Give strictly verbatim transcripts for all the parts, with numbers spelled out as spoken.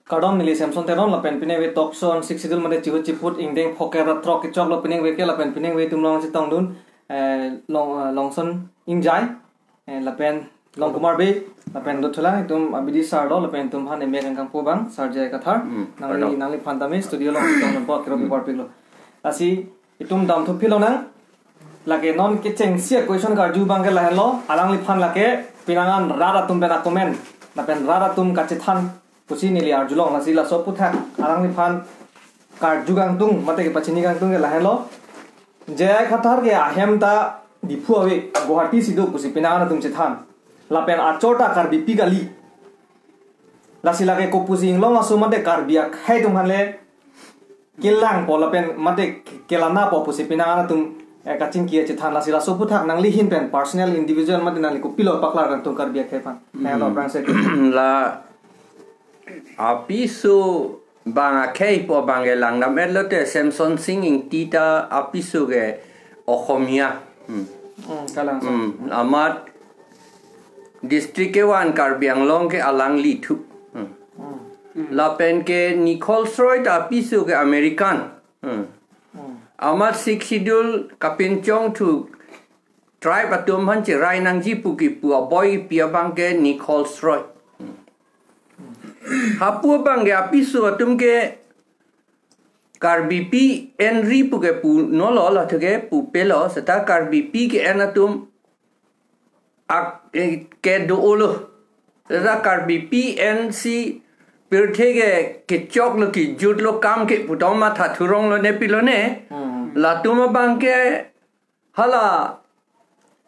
Kardom, neli Samson Teron lapen piningve talk show an Sixth Schedule mate chihu chiphut ingdeng phokep ra throk kechoklo piningve ke lapen piningve atum along chetongdun, eh, Long, eh, Longson Ingjai, eh, lapen Longkumar Bey, lapen dothulang itum abidi sir do lapen itum aphan emek angkang po abang sir J I Kathar. Hmm, nangli, kardom. Nangliphan tame studio along chetongdun po kero Hmm. pi parpiklo. Lasi itum damthu philonang. Lake non kechengsi a-question karju abang ke lahenlo, alangliphan lake pinangan rat atum pen a-comment lapen rat atum kachethan pusi neli arjulong, lasi laso aphuthak alangliphan karju kangtung mate kepachini kangtung ke lahenlo. J I Kathar ke ahem ta Diphu ave, Guwahati si do pusi pinangan atum chethan. Lapen achor ta Karbipi kali. Lasi lake kopusi inglong aso mate Karbi akhei atum aphan le kelangpo lapen mate kelanapo pusi pinangan atum, eh, kachingki chethan, lasi laso aphuthak nangli ahin pen personal individual mate nangli kopilo paklar kangtung Karbi akhei aphan. Hmm. Hello, Francis. La apiso abang akhei po abang ke langdam-et lote Samson Sing Ingti ta apiso ke Okhomia. Hmm. Hmm, kalang, sir. Hmm. Amat district kevan Karbi Anglong ke alangli thu. Hmm. Hmm. Lapen ke Nichols Roy ta apiso ke American. Hmm. Hmm. Amat Sixth Schedule kapinchong thu tribe atum aphan cherai nangji pu kipu aboi kipi abang ke Nichols Roy. Hapu abang ke apiso atum ke Karbipi enri pu ke pu nolo, la thu ke pupelo, seta Karbipi ke-en atum ak, eh, kedo-olo. Seta Karbipi ensi pirthe ke kechoklo, kejutlo, kam ke pu atum matha thuronglo ne pilo ne. Hmm. Latum abang ke hala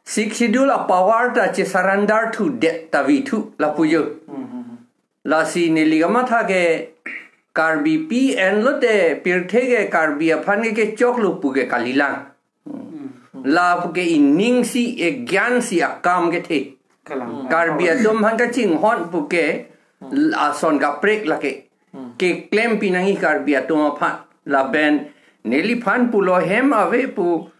Sixth Schedule a-power ta che-surrender thudet ta vi thu lapu jo. Hmm, hmm, hmm. Lasi neli kamatha ke Karbipi en lote pirthe ke Karbi aphan ke kechoklo pu ke kalilang. Hmm. La pu ke ining si, egyan si akam kethe. Kalang. Hmm. Karbi atum aphan kachinghon pu ke Hmm. ason kaprek lake. Hmm. Keklem pinangji Karbi atum aphan. Lapen neliphan pulo hem ave pu,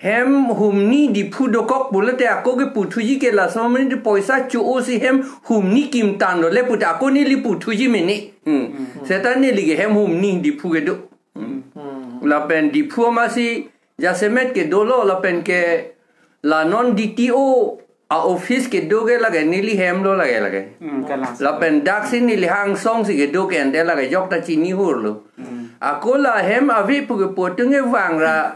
hem humni Diphu dokok pulote ako ke puthuji ke laso mene poisa cho-o si hem humni kimtang dole pute ako neli puthuji mene. Hmm. Hmm. Seta neli ke hem humni Diphu kedo. Hmm. Hmm. Lapen Diphu amatsi jasemet kedolo lapen ke la non D T O a-office kedo ke lake neli hemlo lake lake. Hmm, kalang. Lapen daksi neli hangsong si kedo ke ante lake jok ta chini hurlo. Hmm. Ako la hem ave pu ke potung ke vang ra,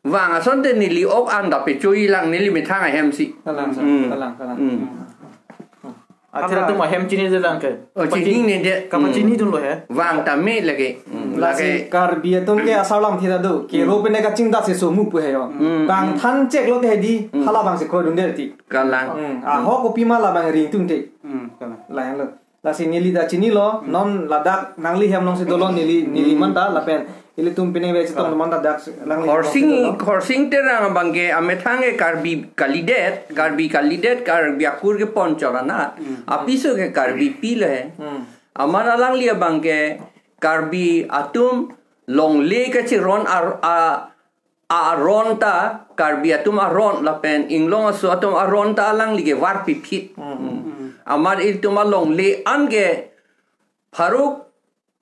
vang asonte neli ok an ta pechoi lang neli methang ahem si. Kalang, sir. Hmm. Kalang, kalang. Hmm. Hmm. Athera atum ahem chinine lang ke. Oh, chinine det. Kapachini Hmm. dunlo he. Vang tame lake. Hmm. Lasi Lake. Karbi atum ke asar lam thita do. Ke Hmm. ro pine kachingdat si somu pu he yo. Hmm. Bang than cheklo te di Hmm. hala bang si krodunde ti. Kalang. Hmm. Ahok kopi ma labang ringtungte. Hmm, kalang. Lahenlo. Lasi neli ta chinilo, Hmm. non ladak nangli hem along si dolo neli, neli Hmm. manta lapen ilitum piningve chetong Ah. manta dak si nangli hem along si Khorsing, dolo. Khorsing Terang abang ke amethang ke Karbi kalidet, Karbi kalidet, Karbi akur kepon chorana. Hmm. Apiso ke Karbipi le. Hmm. Amat alangli abang ke Karbi atum longle kachiron ar-, a, aron ta, Karbi atum aron lapen inglong aso atum aron ta alangli ke varpi phit. Hmm. Hmm. Amat ilitum alongle an ke pharo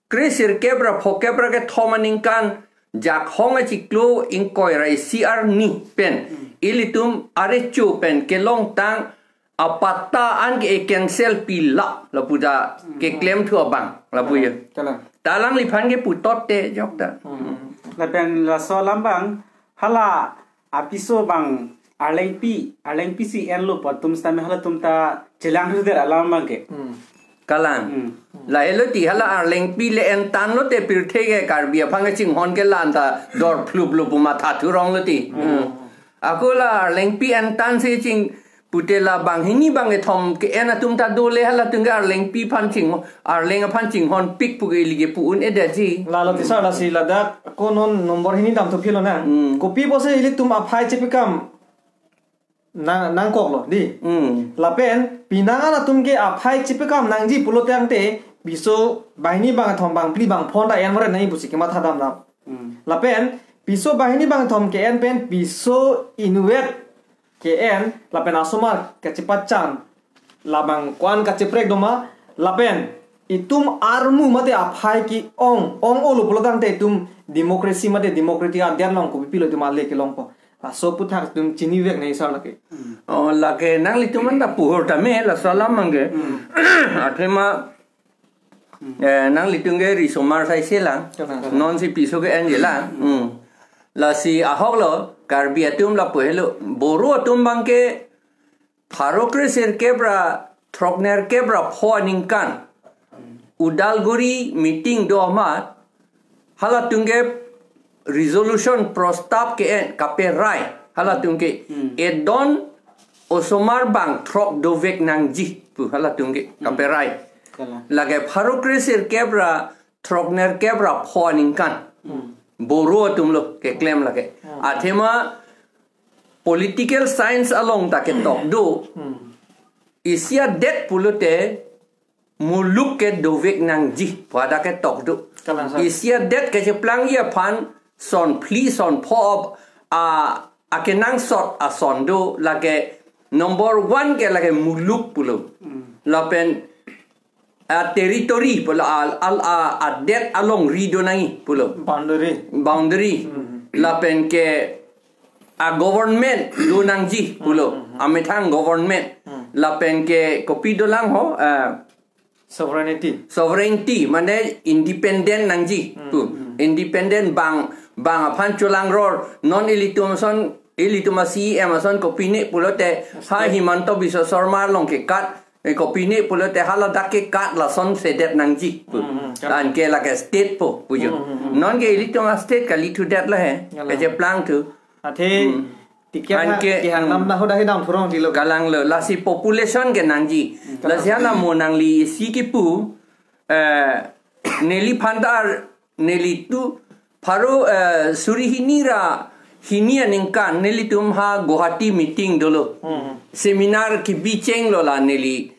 kre sirkep ra phokep ra kethom aningkan Jakhong achiklo ingkoi ra isi arni pen Hmm. ilitum arecho pen kelongtang apatta an ke e-cancel pi la lapu ta Hmm. keklem thu abang lapu ya. Kalang. Ta alangliphan ke putot te jok ta. Hmm. Lapen laso alam abang hala apiso abang Arlengpi, Arlengpi si enlo pu atum sitame halatum ta chelang thudet alam abang ke. Hmm. Kalang. Hmm. Lahelo ti hala Arlengpi le entan lote pirthe ke Karbi aphan kachinghon ke la-an ta dor phlup lo pu matha thuronglo ti. Hmm. Hmm. Ako la Arlengpi entan si ching pute la banghini bangkethom ke-en atum ta dole halatum ke Arlengpi aphan ching, Arleng aphan chinghon pik pu ke ili ke pu un-edetji. Lalo ti sir, lasi ladak ako non number hini damthu philonang. Hmm. Kopi pusi ilitum aphai chepekam nang, nangkoklo di. Hmm. Lapen pinangan atum ke aphai chepekam nangji pulo tangte piso banghini bangkethom bangphli bangphongo ta envore nai pusi kematha damnang. Hmm. Lapen piso banghini bangkethom ke-en pen piso inutvet ke-en lapen asomar kachepachan labang ko-an kacheprek doma lapen itum armu mate aphai ke-ong, ong-olo pulotangte itum democracy mate democratic adet along kopi pilo itum ale kelongpo. Laso aphuthak itum chinivek nangji sir lake. Oh, lake nanglitum anta puhor tame laso alam abangke. Athema, eh, nanglitum ke risomar saise lang. Kalang. Non si piso ke-enji lang. Hmm. Lasi ahok lo, Karbi atum lapu helo. Boro atum abangke pharo kre sirkep ra throknerkep ra pho aningkan Udalguri meeting do amat, halatum ke resolution, prostab ke-en kaperai, halatum ke Hmm. edon osomar bang throk dovek nangji pu halatum ke Hmm. kaperai. Kalang. Lake pharo kre sirkep ra throknerkep ra pho aningkan. Hmm. Boro atum lo keklem lake. Hmm. Athema political science along ta ketok do. Hmm. Isi adet pulote muluk ke dovek nangji pu hadak ketok do. Kalang sir. Isi adet kecheplang aphan son phli son pho a, akenangsot ason do, lake number one ke lake muluk pulo. Hmm. Lapen a territory pulo, al, al, a, adet alongri do nangji pulo. Boundary. Boundary. Hmm. Lapen ke a government do nangji pulo. Hmm, hmm, hmm. Amethang government. Hmm. Lapen ke kopi dolang ho, ah, sovereignty. Sovereignty, mane independent nangji Hmm, pu. Hmm. Independent bang, bang aphan cholangror. Non ilitum ason, ilitum a C E M ason kopine pulote, ha State. Himanta Biswa Sarma along kekat, eh, kopine pulote haladak kekat lason sedet nangji pu. Hmm, hmm, kalang. Anke lake state po pujo. Hmm, hmm, hmm. Non ke ilitum a state kali thudet lo he. Kalang. Kecheplang thu. Athe Hmm. tiket Anke, kehang hmm. nam na hoda hidam thurong tilo. Kalang lo, lasi population ke nangji. Hmm, kalang. Lasi hala mo nangli isi kipu, eh, neliphan ta, nelitum pharo, eh, suri hini ra hini aningkan nelitum ha Guwahati meeting dolo. Hmm. Seminar kebi chenglo la neli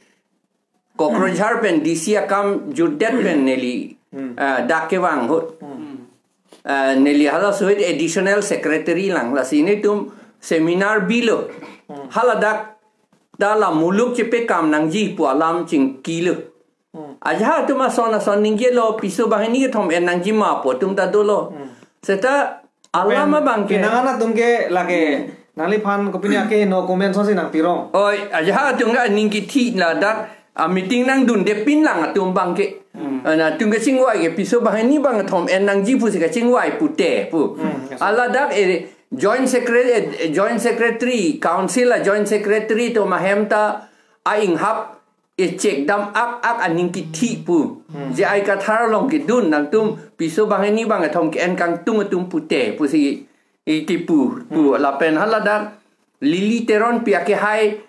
Kokrajhar pen D C akam jutdet pen neli, Hmm. eh, dak kevang ahut. Hmm. Eh, neli halaso ahut additional secretary lang, lasi netum seminar bilo. Hmm. Haladak ta la muluk chepekam nangji pu alam chingkilo. Hmm. Ajahak atum ason ason ningjelo, piso banghini kethom en nangji ma pu atum ta dolo. Hmm. Seta alam Pen abangke. Pinangan atum ke lake Hmm. nangliphan kopine ake no comment sonsi nangpirong. Oi, ajahak atum ke aning kithi ladak a meeting nangdunde pin lang atum abangke. Hmm. Ana atum kechingvai ke piso banghini bang kethom en nangji pusi kechingvai pute pu. Hmm, yes. Haladak, eh, joint secretary, eh, joint secretary, council a joint secretary atum ahem ta a inghap e-check dam ak ak aning kithi pu. Hmm. J I Kathar along kedun nangtum piso banghini bang kethom ke-en kangtung atum pute pusi i kipu pu. Hmm. Lapen haladak Lily Teronpi akehai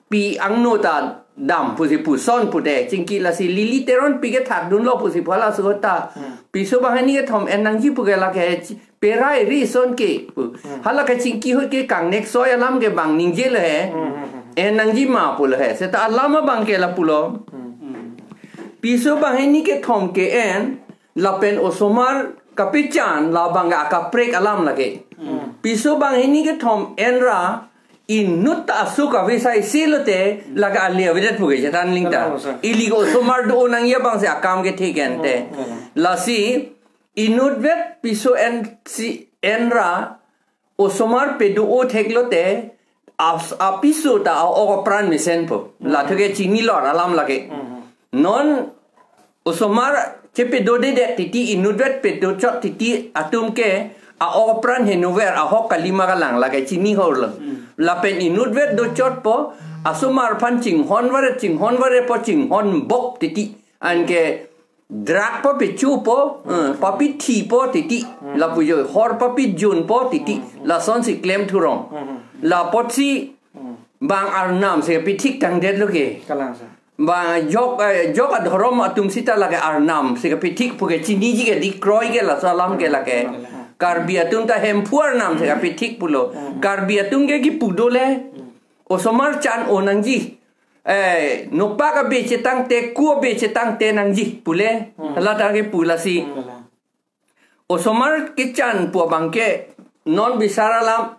pi angno ta dam pusi puson pute chingki, lasi Lily Teronpi kethak dunlo pusi pu halaso ta. Hmm. Piso banghini kethom en nangji pu ke lake chi-, perai ri ason ke pu. Hmm. Hala kechingki ahut ke kangnek soi alam ke bang ningjelo he. Hmm, hmm, hmm. En nangji ma pulo he. Seta alam abangke lapulo. Hmm. Piso banghini kethom ke-en lapen osomar kapechan labang akaprek alam lake. Hmm. Piso banghini kethom en ra inut ta asu kave saise lote lake ale avedet pu ke chetan ling ta. Kalang, sir. Ili ke osomar do nangji abangsi akam kethe ke-en te. Hmm, hmm. Lasi inutvet piso en si en ra osomar pedo-o theklote as-, apiso ta a-ok apran mesenpo. Hmm. Lathu ke chinilor alam lake. Hmm. Non osomar chepedodedet titi, inutvet pedochot titi atum ke a-ok apran henover, ahok kalima kalang lake chinihorlo. Hmm. Lapen inutvet dochotpo, asomar aphan chinghon varet, chinghon varetpo, chinghon bok titi. Anke drug papechopo, eh, papithipo titi. Hmm. Lapu jo hor papijunpo titi. Hmm. Lasonsi klem thurong. Hmm. Lapotsi Hmm. bang arnam si pithik tangdetlo ke. Kalang, sir. Bang jok, eh, jok adhorom atum sita lake arnam si kapithik pu ke chiniji ke, dikroi ke laso alam ke lake. Hmm. Karbi atum ta Hemphu arnam si kapithik pulo. Hmm. Karbi atum ke kipu dole. Hmm. Osomar chan-o nangji. Eh, nopak abe chetangte, ku abe chetangte nangji pule. Hmm. Hala ta ke pu lasi. Hmm. Osomar kechan pu abangke non bisar alam,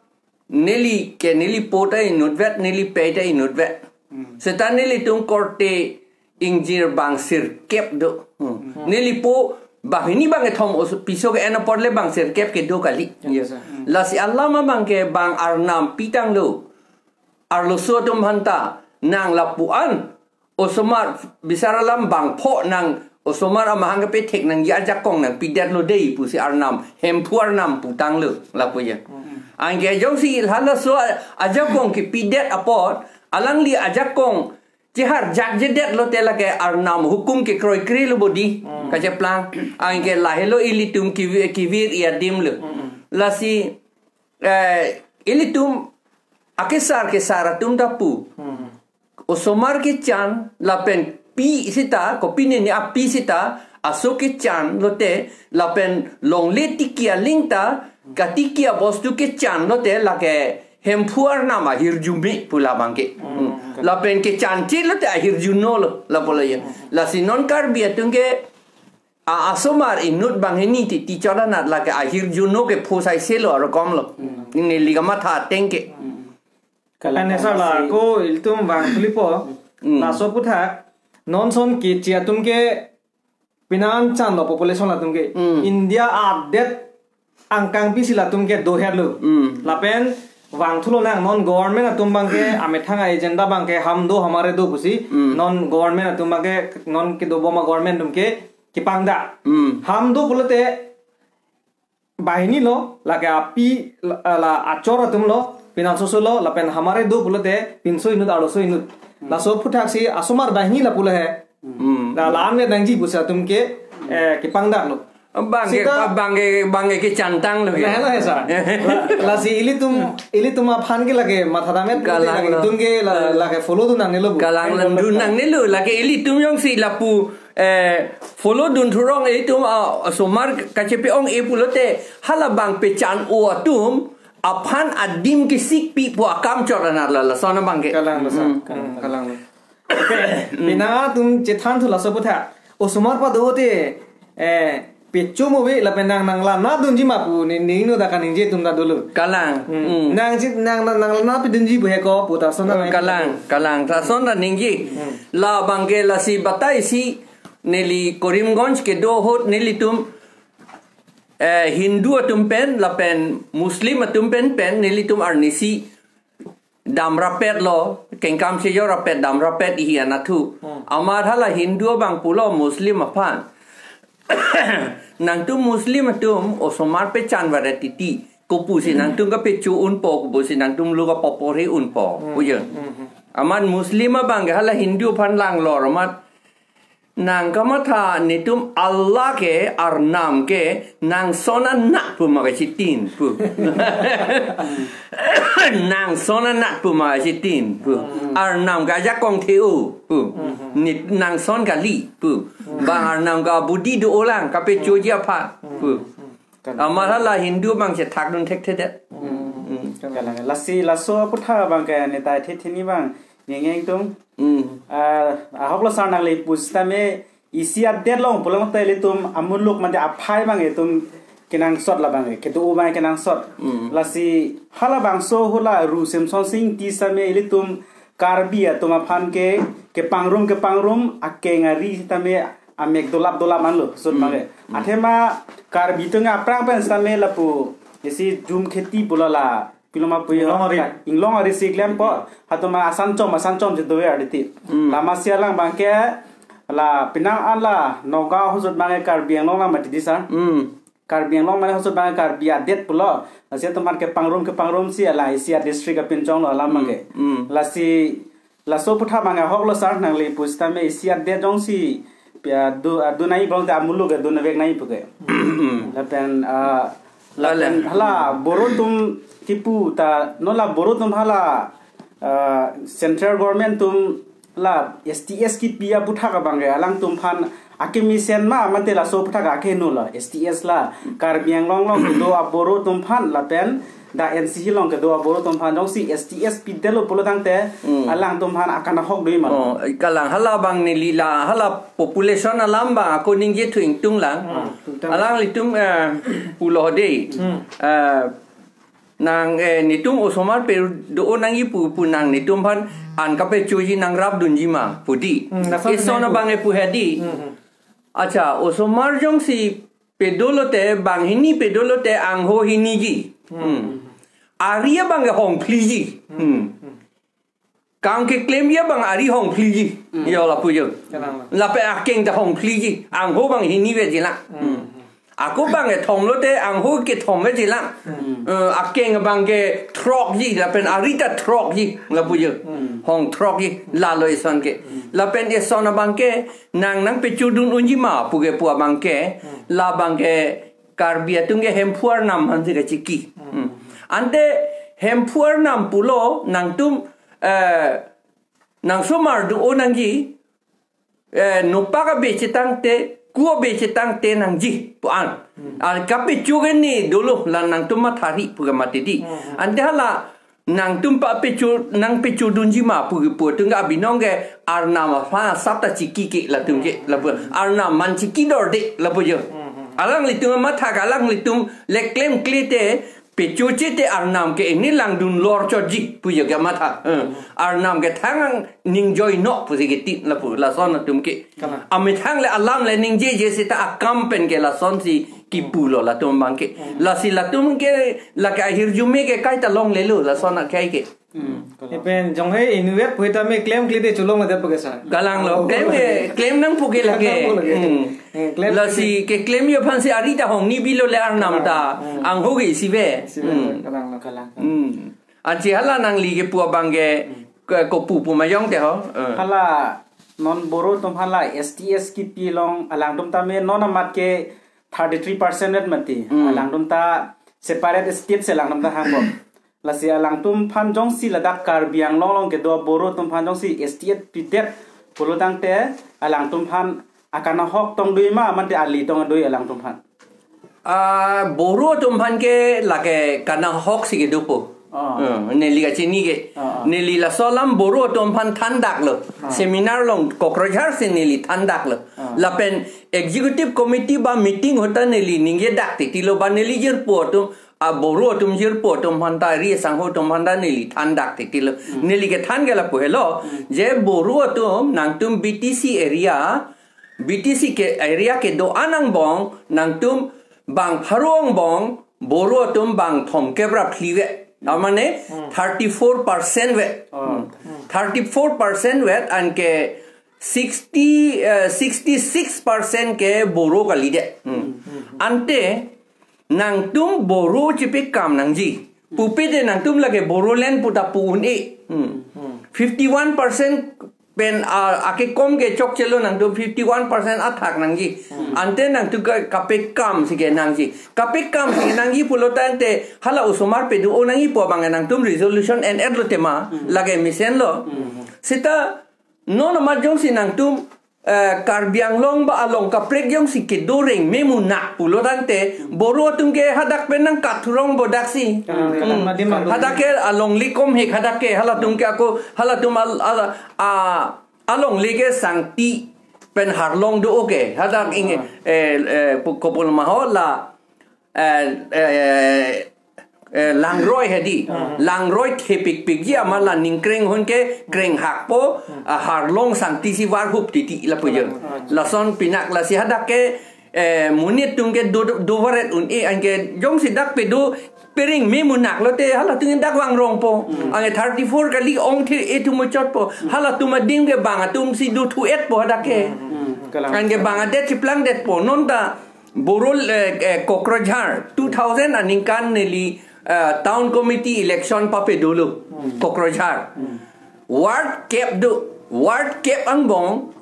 neli ke neli po ta inutvet, neli pei ta inutvet. Hmm. Seta nelitum korte ingjir bang sirkep do. Hmm. Nelipo banghini bangkethom os-, piso ke-en apot le bang sirkep kedo kali. Ya, ya. Sir. Lasi alam abangke bang Arnam pitanglo. Arloso atum aphanta nang lapu-an osomar bisar alam bangpho nang osomar amahang kepethek nangji ajakong nangpidetlo dei pusi Arnam, Hemphu Arnam putanglo lapu ya. Hmm. Anke jongsi halaso a-, ajakong kepidet apot, alangli ajakong cheharjakjedet lote lake Arnam hukum kekroikre lo bodi. Hmm. Kacheplang. Anke lahelo ilitum kivi-, kevir-i adim lo. Hmm. Lasi, eh, ilitum akesar kesar atum ta pu. Hmm. Osomar kechan lapen pi sita, kopine ne api sita, aso kechan lote, lapen longle tiki aling ta, katiki abostu kechan lote, lake Hemphu Arnam ahirjume pu labangke. Hmm. Hmm. Lapen kechanche lote ahirjuno-lo, lapu lo ya. Hmm. Lasi non Karbi atum ke, a, asomar inut banghini titi chot anat lake ahirjuno ke phu saiselo arokom lo. Hmm. Neli kamatha ateng ke. Hmm. Kalang. Ane sala lasi ko ilitum bang tulipo. Hmm. Laso aputhak, non son keche atum ke penang an chan lo population atum ke. Hmm. India adet angkang pisi latum ke doherlo. Hmm. Lapen vangthulo nang non government atum abangke amethang agenda abangke hum do hamare do pusi. Hmm. Non government atum abangke non kedobom a-government atum ke kepangdak. Hmm. Hum do pulote banghini lo, lake api, la, la achor atum lo, pinangsoso lo, lapen hamare do pulote pinso inut arloso inut. Hmm. Laso aphuthaksi asomar banghini lapu lo he. Hmm. La, la-an nangji pusi atum ke, eh, kepangdaklo. Bangke, sita bangke, bangke kechantang lo ke. Lahelo he sir. La, lasi ilitum, ilitum aphan ke lake matha damet pulote. Kalang lake lo. Itum ke la, lake follow dun nangnelo bu. Kalang lake dun nangnelo, lake ilitum jongsi lapu eh, follow dun thurong itum, ah, osomar kachepe-ong-e pulote, hala bang pechan-o atum aphan adim kesikpi pu akam chot anat la, lason abangke. Kalang lo sir. Hmm. Kalang, kalang lo. Oke, penang atum chethan thu laso aputhak. Osomar pado te, eh, pecho mo ve lapen nang nanglanadunji ma pu ne, ne ino da kaningje atum ta dolo. Kalang. Hmm. Hmm. Nang chit nang, nang, nanglanapidunji bu he ko pu ta son ta. Hmm, nang kalang, kalang. Ta son ta ningje. Hmm. Labangke lasi batai si neli Karimganj kedo ahut nelitum, eh, Hindu atum pen lapen Muslim atum pen pen nelitum arnisi damrapet lo, kengkam sejor rapet damrapet ihi anathu. Hmm. Amat hala Hindu abang pulo Muslim aphan. Nangtum Muslim atum osomar pechan varet titi. Kopusi nangtum kapecho unpo, kopusi nangtum lo kapoporhe unpo. Hmm. Pujon. Hmm. Amat Muslim abang hala Hindu aphan langlor amat nang kamatha netum Allah ke Arnam ke nang son anak pu ma kachitin pu. Nang son anak pu ma kachitin pu. Hmm. Arnam ke ajakong the-o pu. Hmm. Nit nang son kali pu. Hmm. Bang Arnam ke abudi do-olang kapechoji aphan pu. Hmm. Kalang. Amat hala Hindu abang chethak dun thekthedet. Hmm. Hmm. Kalang. Lasi laso aputhak abangke netai thethe ni bang ningje ingtung. Hmm. Ah, ahoklo sir nangli pusitame isi adet along pulang ta ilitum amuluk mate aphai abang itum kenangsot labang kedo abang kenangsot. Hmm. Lasi halabangso hula Ru Semsonsing Ingti sitame ilitum Karbi atum aphan ke kepangrum kepangrum akeng ari sitame amek dolap dolap anlo sut Hmm. mage. Hmm. Athema Karbi atum aphrang pen sitame lapu isi jum kheti pulo la piloma puyo. Inglong ari. Inglong ari si klempo. Hatuma asan chom asan chom je dover aditi. Hmm. Lama si alang abangke la penang an la Nagaon ahut abangke Karbi Anglong la mati di sir. Hmm. Karbi Anglong mane ahut abang Karbi adet pulo. Lasi atum aphan kepangrum kepangrum si la isi a-district apinchong lo alam Hmm. abangke. Hmm. Lasi laso aputhak abang ahoklo sir nangli pusitame isi adet jongsi pia du, ah, dun nai pulote amuluk ke dun vek nai puke. Lapen, ah, Lale. lapen hala Boro atum kipu ta non la Boro atum hala, ah, central government atum la S T S kipi aputhak abangke alangtum aphan akemesen ma mate laso aputhak akeheno la S T S la Karbi Anglong along kedo a-Boro atum aphan lapen dak N C C along kedo a-Boro atum aphan jongsi S T S pidetlo pulo tangte Hmm. alangtum aphan akan ahok do-i ma. Oh, kalang hala abang neli la hala population alam abang ako ningje thu ingtung lang. Hmm, tungtang. Alanglitum, eh, pulo dei. Hmm. Eh, Nang, eh, netum osomar pedo-o nangji pu, pu nang netum aphan an kapechoji nang rapdunji ma pu dei. Hmm, lason Eson nang pu. Abang ke pu he dei. Hmm, hmm. Acha, osomar jongsi pedo lote, banghini pedo lote angho hiniji. Hmm. Hmm. Ari abang ke hongphliji. Hmm. Hmm. Kang keklemji abang ari hongphliji. Hmm. Yo lapu jo. Kalang. Lapen akeng ta hongphliji. Angho abang hini vejilang. Hmm. Hmm. Ako abang kethom lote angho kethom vejilang. Hmm. Eh, akeng abang ke throkji, lapen ari ta throkji, lapu jo. Hmm. Hongthrokji, lalo eson ke. Hmm. Lapen eson abang ke, nang nangpechodun unji ma pu ke pu abang ke, Hmm. labang ke Karbi atum ke Hemphu Arnam aphansi kachiki. Hmm. Hmm. Ante Hemphu Arnam pulo nangtum, eh, nang osomar do-o nangji, eh, nopak abe chetangte, ku abe chetangte nangji pu an. Hmm. An kapecho ke ne dolo la nangtum mathari pu ke mati dei. Hmm. Ante hala nangtum papecho, nangpechodunji ma pu ke pu atum ke abinong ke Arnam aphan asap ta chiki ke latum ke, lapu Arnam man chiki dorde lapu jo. Hmm, hmm. Alanglitum matha ke alanglitum le klemkle te pechoche te Arnam ke ini langdun lor chotji pu jo ke matha. Eh, Arnam ke thang ningjoi nok pusi keti lapu lason atum ke. Kalang. Amethang le alam le ningjeje seta akam pen ke lasonsi kipulo latum abang ke. Hmm. Lasi latum ke lake ahirjume ke kaita longlelo lason akai ke. Hmm. Kalang. Lapen jong he inutvet pu ta me klemkle te cholongledet pu ke sir. Kalanglo, Oh, klem ke, klem nangpo ke lake. Klem nangpo lake. Hmm. Eh, klem Lasi ke klemji aphansi ari ta hongni bilo le Arnam ta. Hmm. Angho ke isi ve. Isi ve, Hmm. kalanglo. Kalang. Hmm. Ansi hala nangli ke pu abang ke, Hmm. ke kopu pu mayong te ho. Eh. Hala non Boro atum hala S T S kipi along alangtum ta me non amat ke thirty-three percent vet mati. Hmm. Alangtum ta separate state si alangtum ta hang bom. Lasi alangtum aphan jongsi ladak Karbi Anglong along kedo Boro atum aphan jongsi S T S pidet pulo tangte alangtum aphan akanahok tong do-i ma mate ali tong do-i alangtum aphan. Ah, Boro atum aphan ke lake kanahok si kedopo. Ah. Eh, neli kachini ke. Ah, ah. Neli laso alam Boro atum aphan thandaklo. Ah. Seminar along Kokrajhar si neli thandaklo. Ah. Lapen executive committee ba meeting ahut ta neli ningjedak titi lo ba neli jirpo atum, a Boro atum jirpo atum aphan ta ri sangho atum aphan ta neli thandak titi lo. Hmm. Neli kethan ke lapu helo. Hmm. Je Boro atum nangtum B T C area, B T C ke area kedo-an angbong, nangtum bang pharo angbong, Boro atum bang thomkep ra phli vet. Amane Hmm. thirty-four percent vet. Oh. Hmm. Thirty-four percent vet anke sixty, eh, sixty-six percent ke Boro kalidet. Hmm. Hmm. Ante nangtum Boro chepekam nangji. Pupe te nangtum lake Bodoland pu ta pu un-e. Hmm. Hmm. Fifty-one percent pen, ah, akekom ke chokchelo nangtum fifty-one percent athak nangji. Hmm. Ante nangtum ka, kapekam si ke nangji. Kapekam si ke nangji pulo tangte hala osomar pedo-o nangji pu abang nangtum resolution en-et lo tema. Hmm. Lake mesenlo. Hmm. Seta non amat jongsi nangtum, eh, Karbi Anglong ba along kaprek jongsi kedo rengme munak pulo tangte, Boro atum ke hadak pen nangkathurong bodak si. Hmm, kalang, Hmm. kalang, madim madim. Hadak ke alongle komhek hadak ke, halatum ke ako, halatum al, al, a, alongle ke sangti pen harlong do-o ke. Hadak ing, Ah. eh, eh, pu-, kopul maho la, eh, eh, eh, langroi hedi. Hmm. Langroi thepikpikji amat la ningkreng ahun ke kreng hakpo, Hmm. ah, harlong sangti si varhup titi lapu jo. Hmm. Lason pinak lasi hadak ke, eh, monit atum ke do, do, dovaret un-e anke jongsi dak pedo perengme munak lote halatum dak vangrongpo. Hmm. Anke thirty-four kali ong the e thumuchotpo. Hmm. Halatum adim ke bang atum si dothu-etpo hadak ke. Hmm. Hmm. Kalang. Anke bang adet chiplangdetpo. Non ta Boro, eh, eh, Kokrajhar, two thousand aningkan neli, eh, town committee election pape dolo, Hmm. Kokrajhar. Hmm. Ward kep do, ward kep angbong,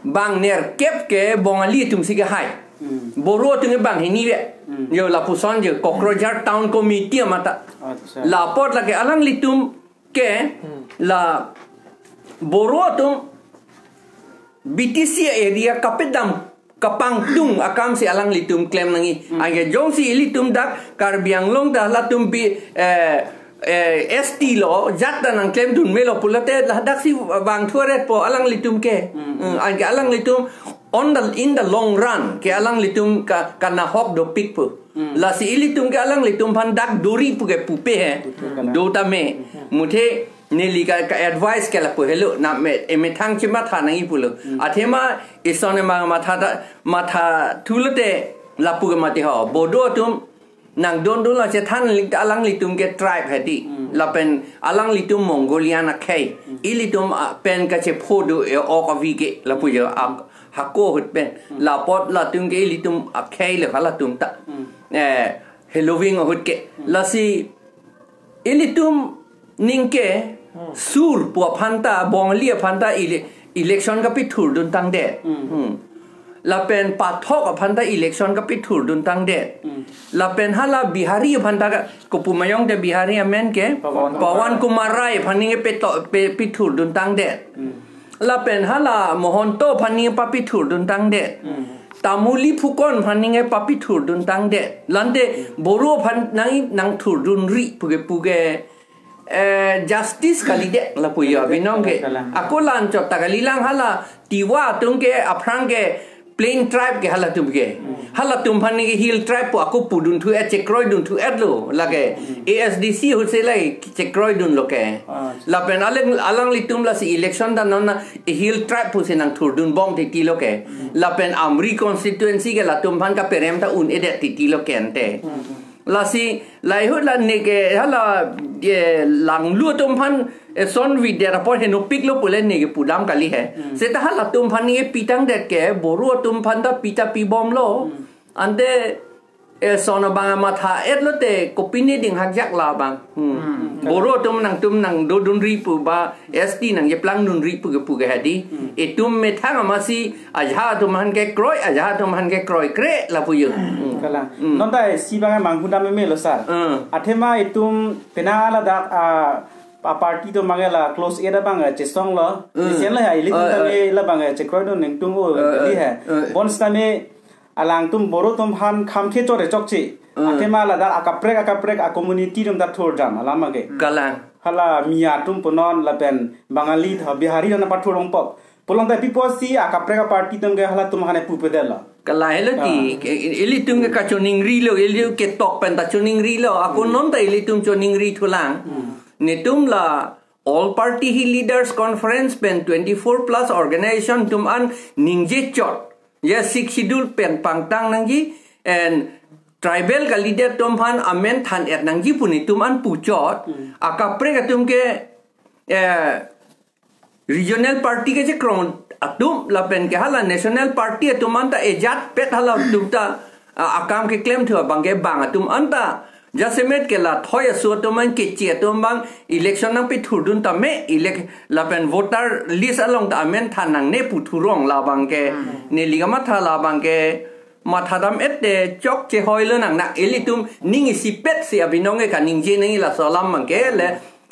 bang nerkep ke Bongali atum si kehai. Hmm. Boro atum ke bang hini vet. Hmm. Jo lapuson jo, Kokrajhar town committee amat ta. Acha. Lapot lake alanglitum ke Hmm. la Boro atum B T C area kapedam kapangtung akam si alanglitum klem nangji. Hmm. Anke jongsi ilitum dak Karbi Anglong ta latum bi, eh, eh, S T lo, jat ta nangklemdun melo pulote ladak si vangthu-etpo alanglitum ke. Hmm. Hmm, anke alanglitum on the, in the long run ke alanglitum ka, kanahok dopikpo. Lasi ilitum ke alanglitum aphan dak dori puke pupe he. Pupe kalang. Do tame. Muthe neli ka, ka advice ke lapu helo. Na me, emethang chematha nangji pulo. Athema ison emang matha ta, matha thulote lapu ke mati ho. Bodo atum nangdondun lo chethan lik alanglitum ke tribe hedi. Lapen alanglitum Mongolian akhei. Ilitum a, pen kachepho do e ok avi ke lapu jo ak, hako ahut pen. Lapot latum ke ilitum akhei le halatum ta. Eh, heloving ahut ke. Lasi ilitum ningke sur pu aphan ta, Bongali aphan ta ele-, election kapethurdun tangdet. Hmm. Lapen Pathok aphan ta election kapethurdun tangdet. Lapen hala Bihari aphan ta ka, kopu mayong te Bihari amen ke? Pawan Kumar. Pawan Kumar Rai aphan ningke peto, pe, pethurdun tangdet. Lapen hala Mohonto aphan ningke papethurdun tangdet. Tamuli Phukan aphan ningke papethurdun tangdet. Lante Boro aphan nang, nangthurdunri puke puke, eh, justice kalidet lapu jo abinong ke. Kalang. Ako la-anchot ta kalilang hala Tiwa atum ke aphrang ke plain tribe ke halatum ke. Halatum aphan ningke hill tribe pu ako pudun thu-et chekroidun thu-et lo lake. A S D C ahut si lai chekroidun lo ke. Ah. Lapen alang, alanglitum lasi election ta non na hill tribe pusi nangthurdun bom titi lo ke. Lapen Amri constituency ke latum aphan kaperem ta un-edet titi lo ke ante. Lasi lahei ahut la neke hala, eh, Langlu atum aphan, eh, son videt apor henopik lo pule neke pudam kali he. Seta halatum aphan neke pitangdet ke Boro atum aphan ta pi ta pibom lo. Ante, eh, son abang matha-et lote kopine ding hakjak labang. Hmm. Boro atum nangtum nangdodunri pu ba S T nangjeplangdunri puke puke hedi. Itum methang amatsi ajahak atum aphan kekroi, ajahak atum aphan kekroikre lapu jo. Hmm. Kalang. Hmm. Non ta isi abang manghu dam meme lo sir. Hmm. Athema itum penang ladak, ah, a party atum abang la close area abang, eh, chesong lo. Hmm. Isi lo ya, ilitum, eh, tame, eh, labang, eh, chekroidun ningtung o, eh, kali eh, he. Eh. Bonsitame alangtum Boro atum aphan kham khe chore chokche. Hmm. Athema ladak akaprek akaprek a community atum ta thurdam alam abang ke. Kalang. Hala Miya atum punon lapen Bangali tha Bihari nangpathur ongpok. Pulang ta pi apotsi akaprek a party atum ke halatum aphan pupedet lo. Kalang helo ti, ah, ke, ilitum ke kachoningri lo, ilitum ketok pen ta choningri lo. Ako non ta ilitum choningri thulang. Hmm. Netum la All Party Hill Leaders Conference pen twenty-four plus organization atum an ningje chot. Ya Sixth Schedule pen pangtang nangji and tribal kalidet atum aphan amen than-et nangji pu netum an puchot. Hmm. Akaprek atum ke, eh, regional party kechekroi atum lapen ke hala national party atum an ta ejat pet halatum ta, ah, akam keklem thu abang ke bang atum an ta. Jasemet ke la thoi aso atum an keche atum abang election nangpethurdun tame elec-, lapen voter list along ta amen than nangne pu thurong labang ke. Hmm. Neli kamatha labang ke mathadam-et te chokche hoi lo nang na ilitum ning isipet si abinong ke kaningje nangji laso alam abang ke le,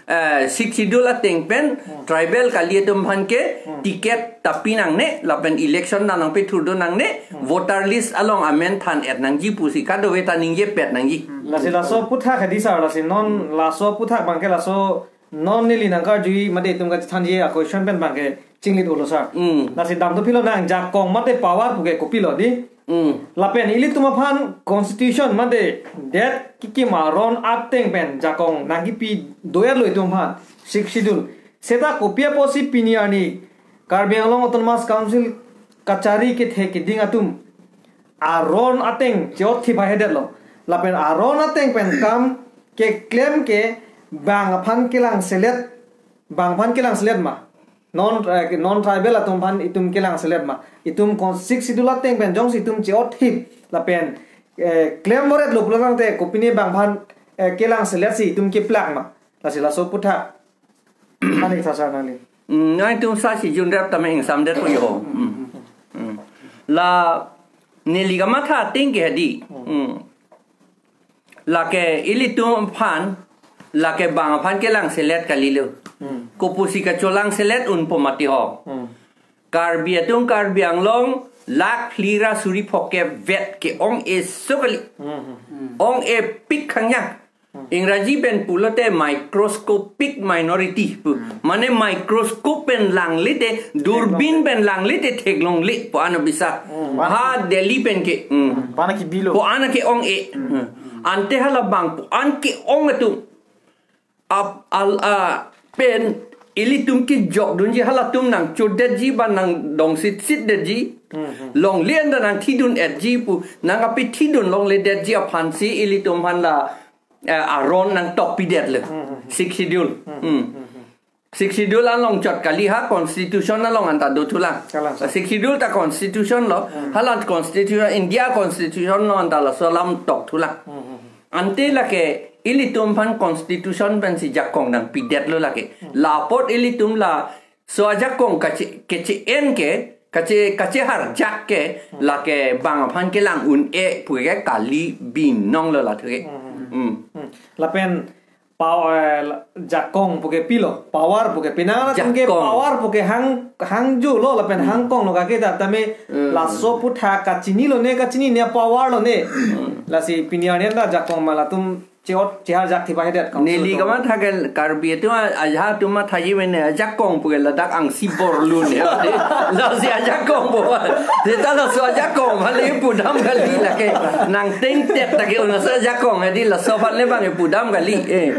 eh, Sixth Schedule ateng pen, hmm, tribal kali atum aphan ke, hmm, ticket ta pi nangne, lapen election nang nangpethurdun nangne, hmm, voter list along amen than-et nangji pusi kadokave ta ningjepet nangji. Hmm. Lasi laso aphuthak hedi sir, lasi non, hmm, laso aphuthak abang ke laso non neli nangkarju mate itum kachethanji a question pen abang ke chinglit ulo sir. Hmm. Lasi damthu pilo nang jakong mate power puke kopilo di. Hmm. Lapen ilitum aphan constitution mate det kekim aron ateng pen jakong nangkipi do-et lo itum aphan Sixth Schedule. Seta kopi apotsi pini arni Karbi Anglong Autonomous Council kachari kethe keding atum aron ateng che-otthip hahedetlo. Lapen aron ateng pen kam keklem ke bang aphan kelangselet, bang aphan kelangselet ma? Non, eh, non tribal atum aphan itum kelangselet ma? Itum kon Sixth Schedule ateng pen jongsi itum che-otthip lapen, eh, klem voret lo pulo tangte kopine bang aphan, eh, kelangselet si itum keplak ma? Lasi laso aphuthak. Ani sasa nangli. Hmm, nangtum sasi junrap tame ingsamdet pu jo. Hmm. Hmm. La neli kamatha ateng ke hedi. Hmm. Lake ilitum aphan, lake bang aphan kelangselet kalilo. Hmm. Kopusi kacholangselet un pu mati ho. Hmm. Karbi atum Karbi Anglong lakh phli ra suri phokep vet ke-ong-e so kali. Hmm. Ong-epik khang ya. Ingraji pen pulote microscopic minority pu. Mane microscope pen langle te, durbin pen langle te theklongle pu ano bisa. Ha Delhi pen ke. Hmm. Pana ki bilo. Pu ana ke-ong-e. Hmm. Ante halabang pu an ke-ong atum. Ap al a pen ilitum kejokdunji halatum nangchodetji ba nangdong sitsitdetji. Longle anta nangthidun-etji pu nangkapathidun longledetji aphansi ilitum aphan la eh, aron nangtokpidet le. Sixth Schedule. Hmm. Sixth Schedule along chot kali ha constitution along anta dothulang. Kalang, sir. Sixth Schedule ta constitution lo. Hala constitution, India constitution lo anta laso alam tokthulang. Ante lake ilitum aphan constitution pensi jakong nangpidetlo lake. Lapot ilitum laso ajakong kache, kache-en ke, kache, kacheharjak ke, lake bang aphan kelang un-e pu ke kali binong lo lathu ke. Hmm. Lapen power, eh, jakong pu ke pilo, power pu ke pinang la tum ke jakong. Power pu ke hang, hangjo lo lapen hangkong lo kake ta tame laso aphuthak kachinilo ne, kachinine power lo ne. Lasi pini arni anta jakong ma latum che-ot cheharjak thiba hedet kong. Neli so kamatha ke Karbi atum a, aja atum mathaji mene ajakong pu ke ladak angsi borlu ne. Lasi ajakong pu. Seta laso ajakong hali pudam kali lake. Nangtengtet lake unasa ajakong hadi laso aphan le bang pudam kali. Eh.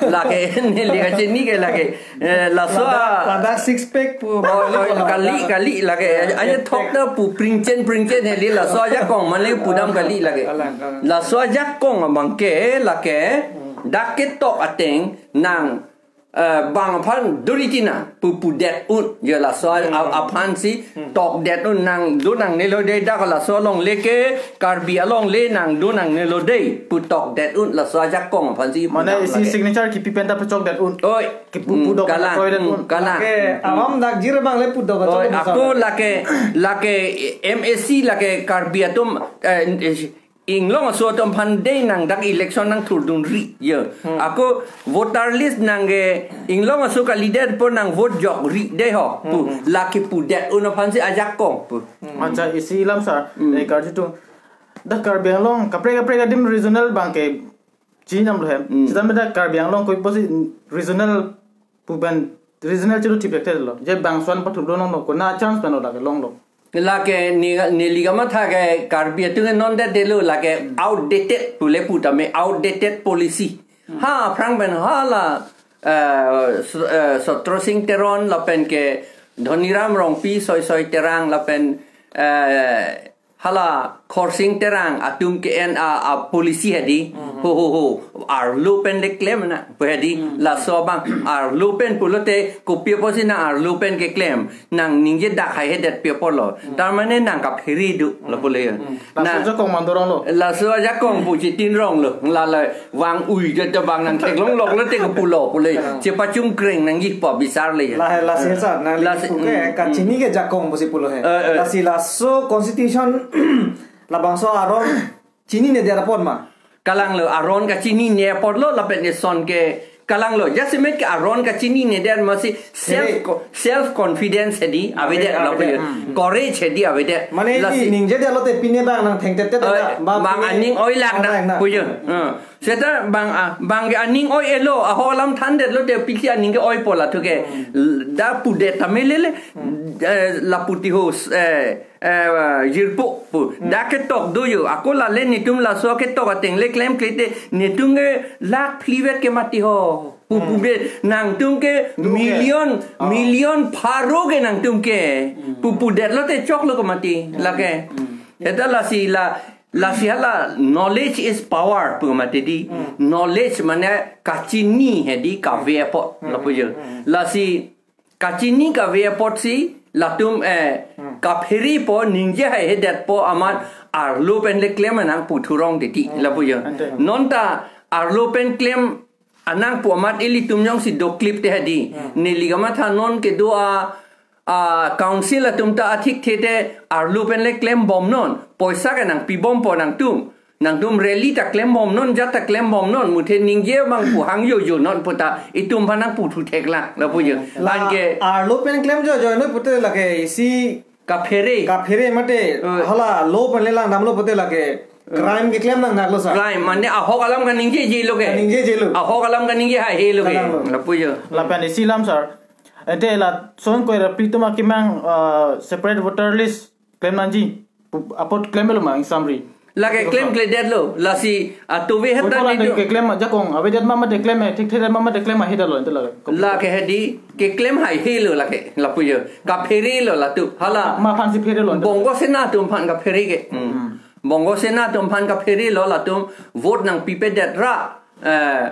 Lake neli kachini ke lake. Eh, laso a ladak, ladak six pack pu. Oh, oh, kali, kali lake. Aja thok ta pu pringchen, pringchen heli laso ajakong mane pudam kali lake. Kalang, kalang. Laso ajakong abang ke lake dak ketok ateng nang, eh, bang aphan duri tina pu pudet un. Ya laso a, a, aphansi tokdet un nangdo nangnelo dei dak laso alongle ke Karbi alongle nangdo nangnelo dei pu tokdet un laso ajakong aphansi. Mane pudam isi lake. Signature kipi pen ta pachokdet un. Oi. Kipu, hmm, pudok kalang, koidet hmm, un. Kalang. Lake, hmm, awam dak jir bang le pudok. Oi, kachok ako lake, lake M A C lake Karbi atum, eh, Inglong aso atum aphan dei nang dak election nangthurdunri. Ye. Hmm. Ako voter list nangke Inglong aso kalidet po nang vote jokri dei ho. Pu. Hmm, hmm. Lake pudet un aphansi ajakong pu. Hmm. Acha isi lam sir. Hmm. Eh, karju tu. Dak Karbi Anglong kaprek kaprek adim regional bang ke chinam lo hem. Hmm. Sitame dak Karbi Anglong koi pusi regional pu pen regional chiru thipek thelo. Je bangso an pathu lo nong lo, kona chance pen lo dak longlo. Lake ne, neli kamatha ke Karbi atum non det delo lake outdated pule pu tame outdated policy. Ha, aphrang pen hala, eh, S-, eh, Satya Singh Teron lapen ke Dhoniram Rongpi, Soi Soi Terang lapen, eh, hala Khorsing Terang atum ke-en a, a policy hedi. Hmm. Ho, ho, ho. Arlo pen le klem na. Pu hedi. Hmm. Laso abang arlo pen pulote kopi apotsi nang arlo pen keklem. Nang ningje dak haihedet pi apotlo. Hmm. Tar mane nang kaphere do. Hmm. Lapu le. Hmm. Laso ajakong mandorong lo. Laso ajakong pu chitin rong lo. Lala vang ui je te bang nang theklong lok lo te kepulo pule. Hmm. Chepachungkreng nangji pu bisar le. La, lasi sa, nang lasi, pu ke, hmm, kachini ke jakong pusi pulo he. Eh, eh. Lasi laso constitution labangso aron chinine det apot ma. Kalang lo, aron kachinine apot lo lapen eson ke kalang lo. Jasemet ke aron kachinine det masi self, eh, co-, self confidence hedi avedet. Avedet, lapu avedet. Hmm. Courage hedi avedet. Mane lasi ningjedet lote pine bang nang thengtet tet. Eh, da, ba bang pine aning oi lak da, aning na. Pujo. Hmm. Seta bang, ah, bang ke aning oi-e lo, aho alam thandet lote pisi aning ke oi po lathu ke. Hmm. L-, da pudet tame lele, hmm, eh, lapu ti ho, eh, eh, jirpo pu. Hmm. Da ketok do yo, ako lale netum laso ketok ateng le klemkle te, netum ke lak phli vet ke mati ho. Pu, hmm, pu be, nangtum ke do ke. Million, oh, million pharo ke nangtum ke. Hmm. Pu pudet lote choklo ke mati, hmm, lake. Hmm. Eta lasi la, lasi hala knowledge is power pu mati di. Hmm. Knowledge mane kachini hedi kave apot, hmm, lapu jo. Hmm. Lasi kachini kave apotsi latum, eh, hmm, kaphere po ningje haihedet po amat arlo pen le klem nang puthurong titi, hmm, lapu jo. Ante. Nonta arlo pen klem anang pu amat ilitum jongsi doklip te hedi. Hmm. Neli kamatha non kedo a, a, council atum ta athikthe te arlo pen le klem bomnon. Poisa ke nangpi bompo nangtum. Nangtum rally ta klem bomnon, jat ta klem bomnon. Muthe ningje bang pu hang jojo non pu ta itum aphan nang puthu theklang. Lapu jo. La anke arlo pen klem jojo non pute lake isi kaphere. Kaphere mate, eh, hala lo pen le langdamlo pute lake Crime keklem nang naklo sir. Crime mane ahok alam kaningje je lo ke. Kaningje je lo. Ahok alam kaningje haihe lo ke. Kalang lo. Lapu jo. Lapen isi alam sir. Ante lason koi ra pi atum akemang, uh, separate voter list klem nangji. Pu-, apot klem lo ma in summary. Lake klem kledetlo. Lasi atuve heta. Oi, ni ante tu. Keklem ajakong. Avedet ma mate klem he. Thik thik ma mate klem ahe detlo ante lake. Lake hedi keklem haihe lo lake. Lapu jo. Kaphere lo latum. Hala. Ma aphan si phere lo ante. Bongo Sena atum aphan kaphere ke. Hmm. Bongo Sena atum aphan kaphere lo latum vote nangpipedet ra, eh,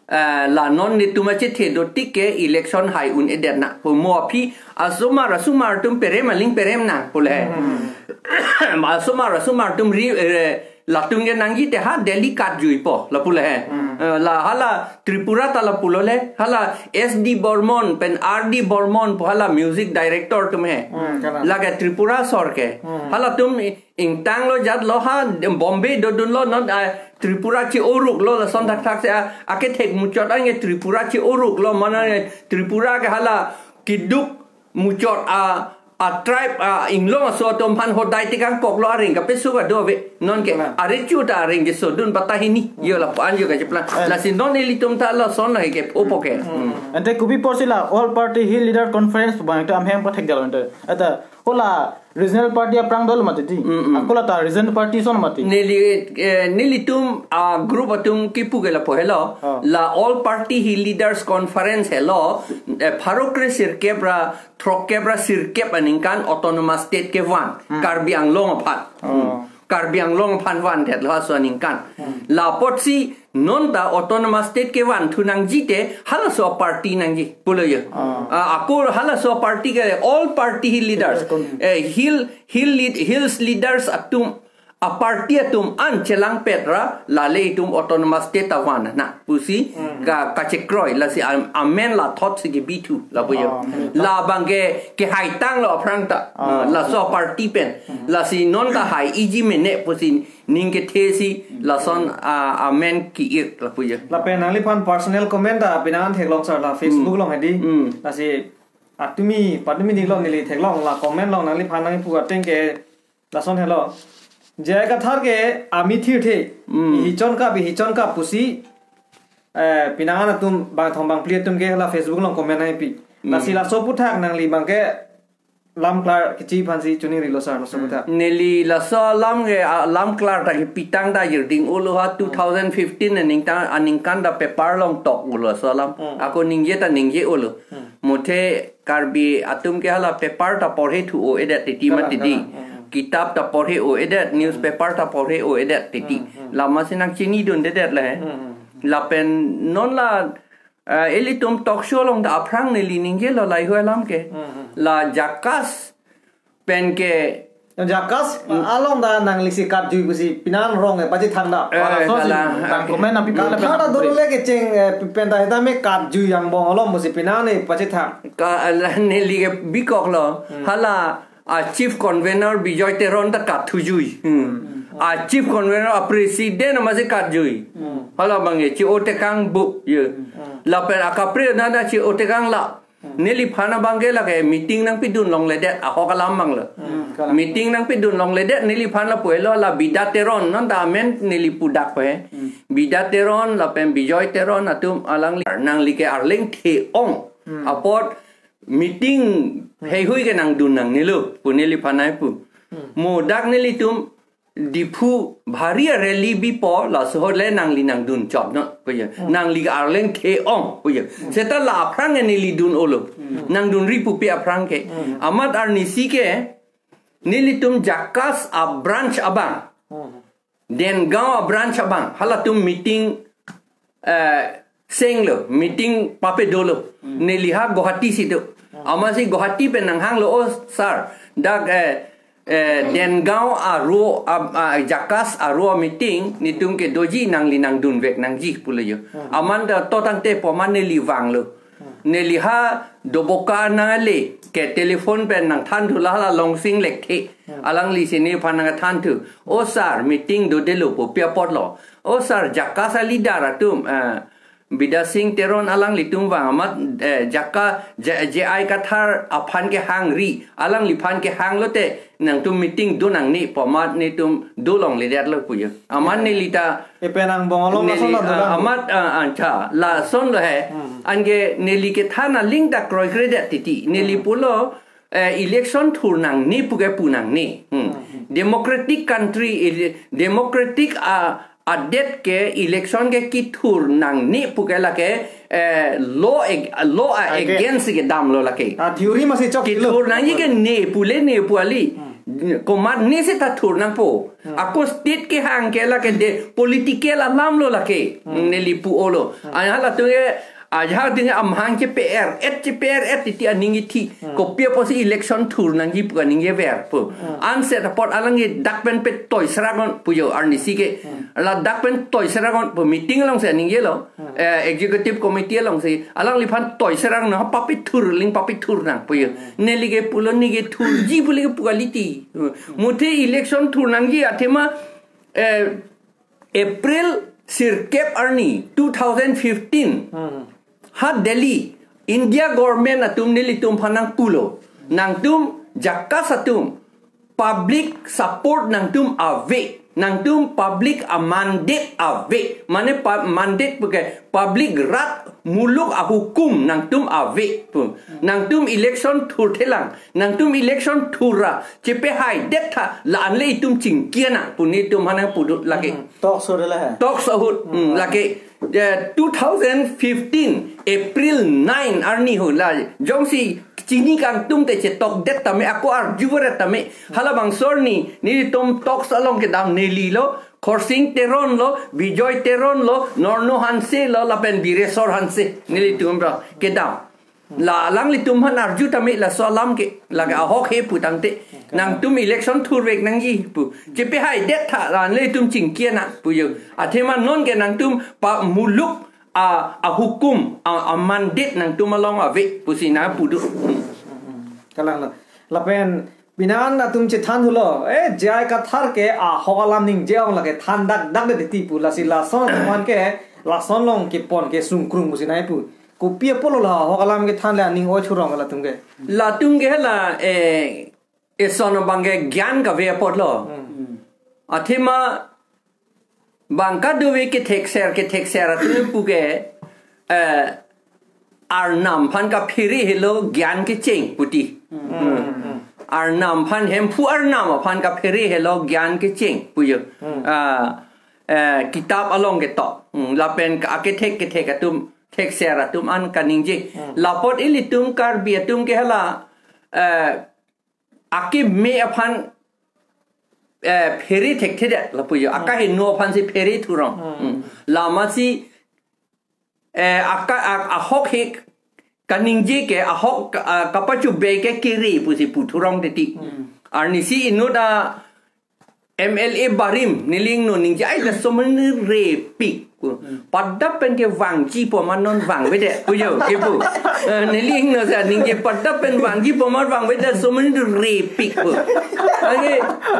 eh, la non netum achethe do tik ke election hai un-edet na. Pu mo aphi asomar asomar atum perem aling perem nang pu le. Hmm. Asomar asomar atum ri, eh, latum ke nangji te ha Delhi kat juipo lapu le. Hmm. Eh, la hala Tripura ta lapu lo le. Hala S D Burman pen R D Burman pu hala music director atum he. Hmm, kalang. Lake Tripura sor ke. Hmm. Halatum i-, ingtang lo jat lo ha Bombay dodun lo non, ah, Tripura che-oruk lo lason thakthak se, ah, akethek muchot ange Tripura che-oruk lo mana nge Tripura ke hala keduk muchot a, a tribe a inglong aso atum aphan hodai tekang kok lo areng kapesuk ado ave non ke. Kalang. Are chu ta areng kesodun patahini yo lapu-an yo kacheplang. Eh. Lasi non ilitum ta lason lake ke opo ke. Hmm. Hmm. Ante kopi apotsi la All Party Hill Leader Conference bang ta amheng pathek jalo ante. Ata Kola regional party aphrang dolo mati di. Mm, mm. Akola ta regional party ason mati. Neli, eh, nelitum, ah, group atum kipu ke lapu helo. Oh. La All Party Hill Leaders Conference helo. Eh, pharo kre sirkep ra, throkkep ra sirkep aningkan autonomous state kevan. Hmm. Karbi Anglong aphan. Oh. Hmm. Karbi Anglong aphan vandetlo aso aningkan. Hmm. La apotsi non ta autonomous state kevan thu nangji te halaso party nangji pulo yo. Ah. Ah, ako halaso party ke All Party Hill Leaders. Kon- Eh, hill, hill lead, hills leaders atum, a party atum an chelangpet ra lale itum autonomous state avan na pusi Hmm. ka, kachekroi lasi am-, amen la thot si kebi thu lapu yo. Ah, hmm. La bang ke, kehaitang lo aphrang ta. Ah. Ah, laso party pen. Hmm. Lasi non ta hai iji mene pusi ning kethe si lason, ah, amen ki-ir lapu yo. Lapen nangliphan personal comment ta pinangan theklong sir la Facebook Hmm. along hedi. Hmm. Lasi atumi, patumi dik along neli theklong la comment along nangliphan nangpu ateng ke lason helo. J I Kathar ke ami thirthe. Hmm. Hichon kap, hichon kap pusi, eh, pinangan atum bangthong bangphli atum ke la Facebook along comment nangpi. Hmm. Lasi laso aphuthak nangli bang ke lam klar kechi aphansi chuning rilo sir laso aphuthak. Neli laso alam ke, ah, lam klar ta kepitang ta jirding ulo ha two thousand fifteen aningkan, aningkan ta paper along tok ulo laso alam. Hmm. Ako ningje ta ningje ulo. Hmm. Muthe Karbi atum ke hala paper ta porhe thu o-edet titi Kalang, mati di. Kalang. Hmm. Kitab ta porhe o-edet, newspaper ta porhe o-edet titi. Hmm, hmm. Lama si nangchinidundedet le. Hmm, hmm. Lapen non la, eh, ilitum talk show along ta aphrang neli ningjelo lahai-hui alam ke. Hmm, hmm. La JACAS pen ke JACAS Hmm. along ta nangli si katjui pusi pinangan rong e pachethang ta. Eh, Wala so si kalang. Nang comment nangpi Kalang. Thang ta dolo le kecheng, eh, pen ta heta me katjui angbong along pusi pinangan e pachethang. Ka, ala neli ke bikok lo. Hmm. Hala, a chief convener Bijoy Teron ta katthujui. Hmm. Hmm. A chief convener a president amatsi katjui. Hmm. Hala bang ke che-otekang bu ye. Hmm. Lapen a kapre nana che-otekang la. Hmm. Neliphan abang ke lake meeting nangpidun longledet ahok alam abang lo. Hmm, kalang. Meeting nangpidun longledet neliphan lapu helo la Bida Teron non ta amen neli pudak pe. Hmm. Bida Teron lapen Bijoy Teron atum alangli nangli ke arleng the-ong. Hmm. Apot meeting heihui ke nangdun nangnelo pu neliphan ai pu. Hmm. Mo dak nelitum Diphu bhari a rally bipo laso ahut le nangli nangdun chot non puye. Hmm. Nangli arleng the-ong puye. Hmm. Seta la aphrang ke neli dun olo. Hmm. Nangdunri pupe aphrang ke. Hmm. Amat arnisi ke nelitum JACAS a branch abang. Hmm. Dengaon a branch abang. Halatum meeting eh, senglo, meeting pape dolo. Hmm. Neli ha Guwahati si do. Hmm. Amatsi Guwahati pen nanghanglo, "Oh, sir, dak, eh, eh, Dengaon aro, ah, ah, JACAS aro meeting, netum ke doji nangli nangdunvek nangji," pulo yo. Hmm. Amat ta to tangte po amat neli vanglo. Hmm. Neli ha Doboka nangle ke telephone pen nangthan thu la hala Longsing Lekthe. Hmm. Alangli si nephan nangthan thu. "Oh, sir, meeting dodelo," pu pi apotlo. "Oh, sir, JACAS a leader atum, eh, Bidya Sing Teron alanglitum vang amat, eh, JACAS, J-, J I Kathar aphan kehangri, alangliphan kehang lote, nangtum meeting do nangne pu amat netum do longledetlo pu jo. Amat neli ta Epen angbong along neli, lason ah, amat, ah, ah, cha, lason lo he. Hmm. Anke neli kethan aling ta kroikredet titi. Neli Hmm. pulo, eh, election thur nangne pu ke pu nangne. Hmm. Hmm. Democratic country, ele-, democratic, ah, adet ke election ke kethur nangne pu ke lake, eh, law ag-, law a Age. against kedamlo lake. Ah, theory masi chok Kethur lo. nangji ke ne pule ne pu kali. Hmm. Komat ne seta thur nangpo. Hmm. Ako state kehang ke lake de political alam lo lake. Hmm. Neli pu-olo. Hmm. Anha latum ke, ajahak atum ke amahang chepe-er-et, chepe-er-et titi aning ithi. Hmm. Kopi apotsi election thur nangji pu aning ke ver pu. Hmm. Anset apot alang ke dak pen petoi seraknon pu jo arnisi ke. Hmm. Ladak pen toi seraknon pu meeting alongsi aning kelo. Hmm. Eh, executive committee alongsi alangliphan toi seraknon, ha papithur, ling papithur nang pu jo. Hmm. Neli ke pulo, ne kethurji pu le ke pu kali ti. Hmm. Muthe election thur nangji athema, eh, April sirkep arni two thousand fifteen. Hmm. Ha Delhi, India government atum nelitum aphan nangpulo. Nangtum JACAS atum public support nangtum ave. Nangtum public amandate ave. Mane pa-, mandate pu ke public rat muluk ahukum nangtum ave pu. Nangtum election thurthelang. Nangtum election thurra chepehaidetha la-an le itum chingki nang pu netum aphan nangpudut lake. Hmm. Talks ahut le he. Talks ahut, Hmm. hmm, lake, eh, two thousand fifteen April nine arni hu la jongsi chini kangtum te chetokdet tame, ako arju varet tame, halabangso arni netum talks along kedam neli lo, Khorsing Teron lo, Bijoy Teron lo, Norno Hanse lo, lapen Biresor Hanse, nelitum ra kedam. La alanglitum aphan arju tame laso alam ke, lake ahok he pu tangte. Nangtum election thurvek nangji pu. Chepehaidetha la-an le itum chingki nang pu jo. Athema non ke nangtum pa muluk a, ahukum, a, amandate nangtum along ave pusi nangpudut. Kalang lo. Lapen pini an atum chethan thulo, eh, J I Kathar ke ahok alam ningje ong lake than dakdak de titi pu, lasi lason atum aphan ke lason along kepon ke sungkrung pusi nangpu. Kopi apotlo la ahok alam kethan le aning oi thurong latum ke. Latum ke la, eh, eson abang ke gyan kave apotlo. Hmm. Athema bang kadokave kethekser, kethekser atum pu ke, eh, Arnam aphan kaphere helo gyan kecheng puti. Hmm. Hmm. Arnam aphan, Hemphu Arnam aphan kaphere helo gyan kecheng pu jo. Hmm. Ah, eh, kitap along ketok. Hmm. Lapen ka-, akethek kethek atum, thekser atum an kaningje. Hmm. Lapot ilitum Karbi atum ke hala, eh, akeme aphan, eh, phere thekthedet lapu jo. Hmm. Akaheno aphansi phere thurong. Hmm. Hmm. Lamasi, eh, aka-, a-, ahok he kaningje ke, ahok ka-, a, kapachobei ke kere pusi pu thurong titi. Hmm. Arnisi inut a M L A barim neli ingno ningje, ai laso amonit repik pu. Hmm. Padap pen kevangji pu amat non vangvedet pu jo, kepu. Eh, neli ingno sa ningje padap pen vangji pu amat vangvedet, laso amonit repik pu. Anke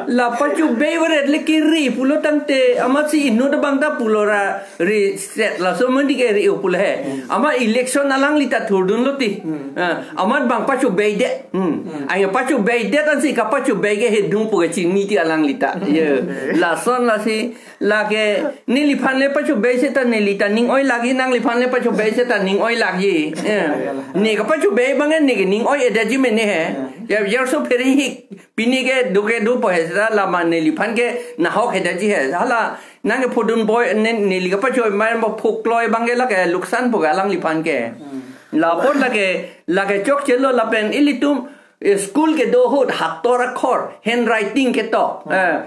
la pachobei varet le kere pulo tangte amatsi inut abang ta pulo ra reset laso amonit ke re-o pulo he. Hmm. Amat election alangli ta thurdunlo ti. Hmm. Ah, amat bang pachobeidet. Hmm. Hmm. Anke pachobeidet ansi kapachobei ke hedung pu kachini ti alangli ta. Ye. Hmm. Lason lasi lake neliphan le pachobei seta neli ta ning-oi lagi, nangliphan le pachobei seta ning-oi lagi. Eh. Ne kapachobei abang ne ke ning-oidetji mene he. Hmm. Ya, ya so phere hik. Pini ke do ke dopo he seta lama neliphan ke nahok hedetji he. Hala nang ke phodun boi ne, neli kapachobei ma phukloi abang ke lake luksan pu ke alangliphan ke. Hmm. Lapot lake, lake chokchelo lapen ilitum, eh, school kedo ahut hator akhor, handwriting ketok. Hmm. Eh,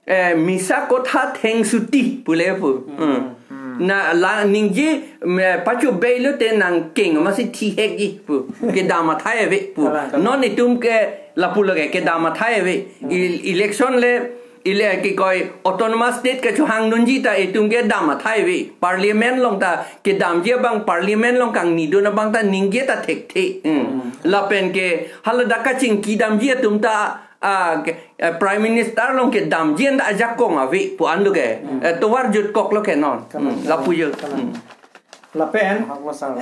eh, misa kotha thengsuti pule pu. Hmm. Hmm. Hmm. Na la ningje, me, pachobei lote nangkeng amatsi thihekji pu. Kedam athai ave pu. Kalang, kalang. Non itum ke lapu lake kedam athai ave. Hmm. Il-, election le, ile ke koi autonomous state kechohangdunji ta itum kedam athai ave. Parliament along ta kedamji abang, parliament along kangnidun abang ta ningje ta thekthe. Hmm. Hmm. Lapen ke hala dak kachingki damji atum ta, ah, ke, eh, Prime Minister along kedamji an ta ajakong ave pu an do ke. Hmm. Eh, tovar jutkoklo ke non. Kalang, Hmm. Lapu jo. Kalang. Hmm. Lapen, Ahok masang.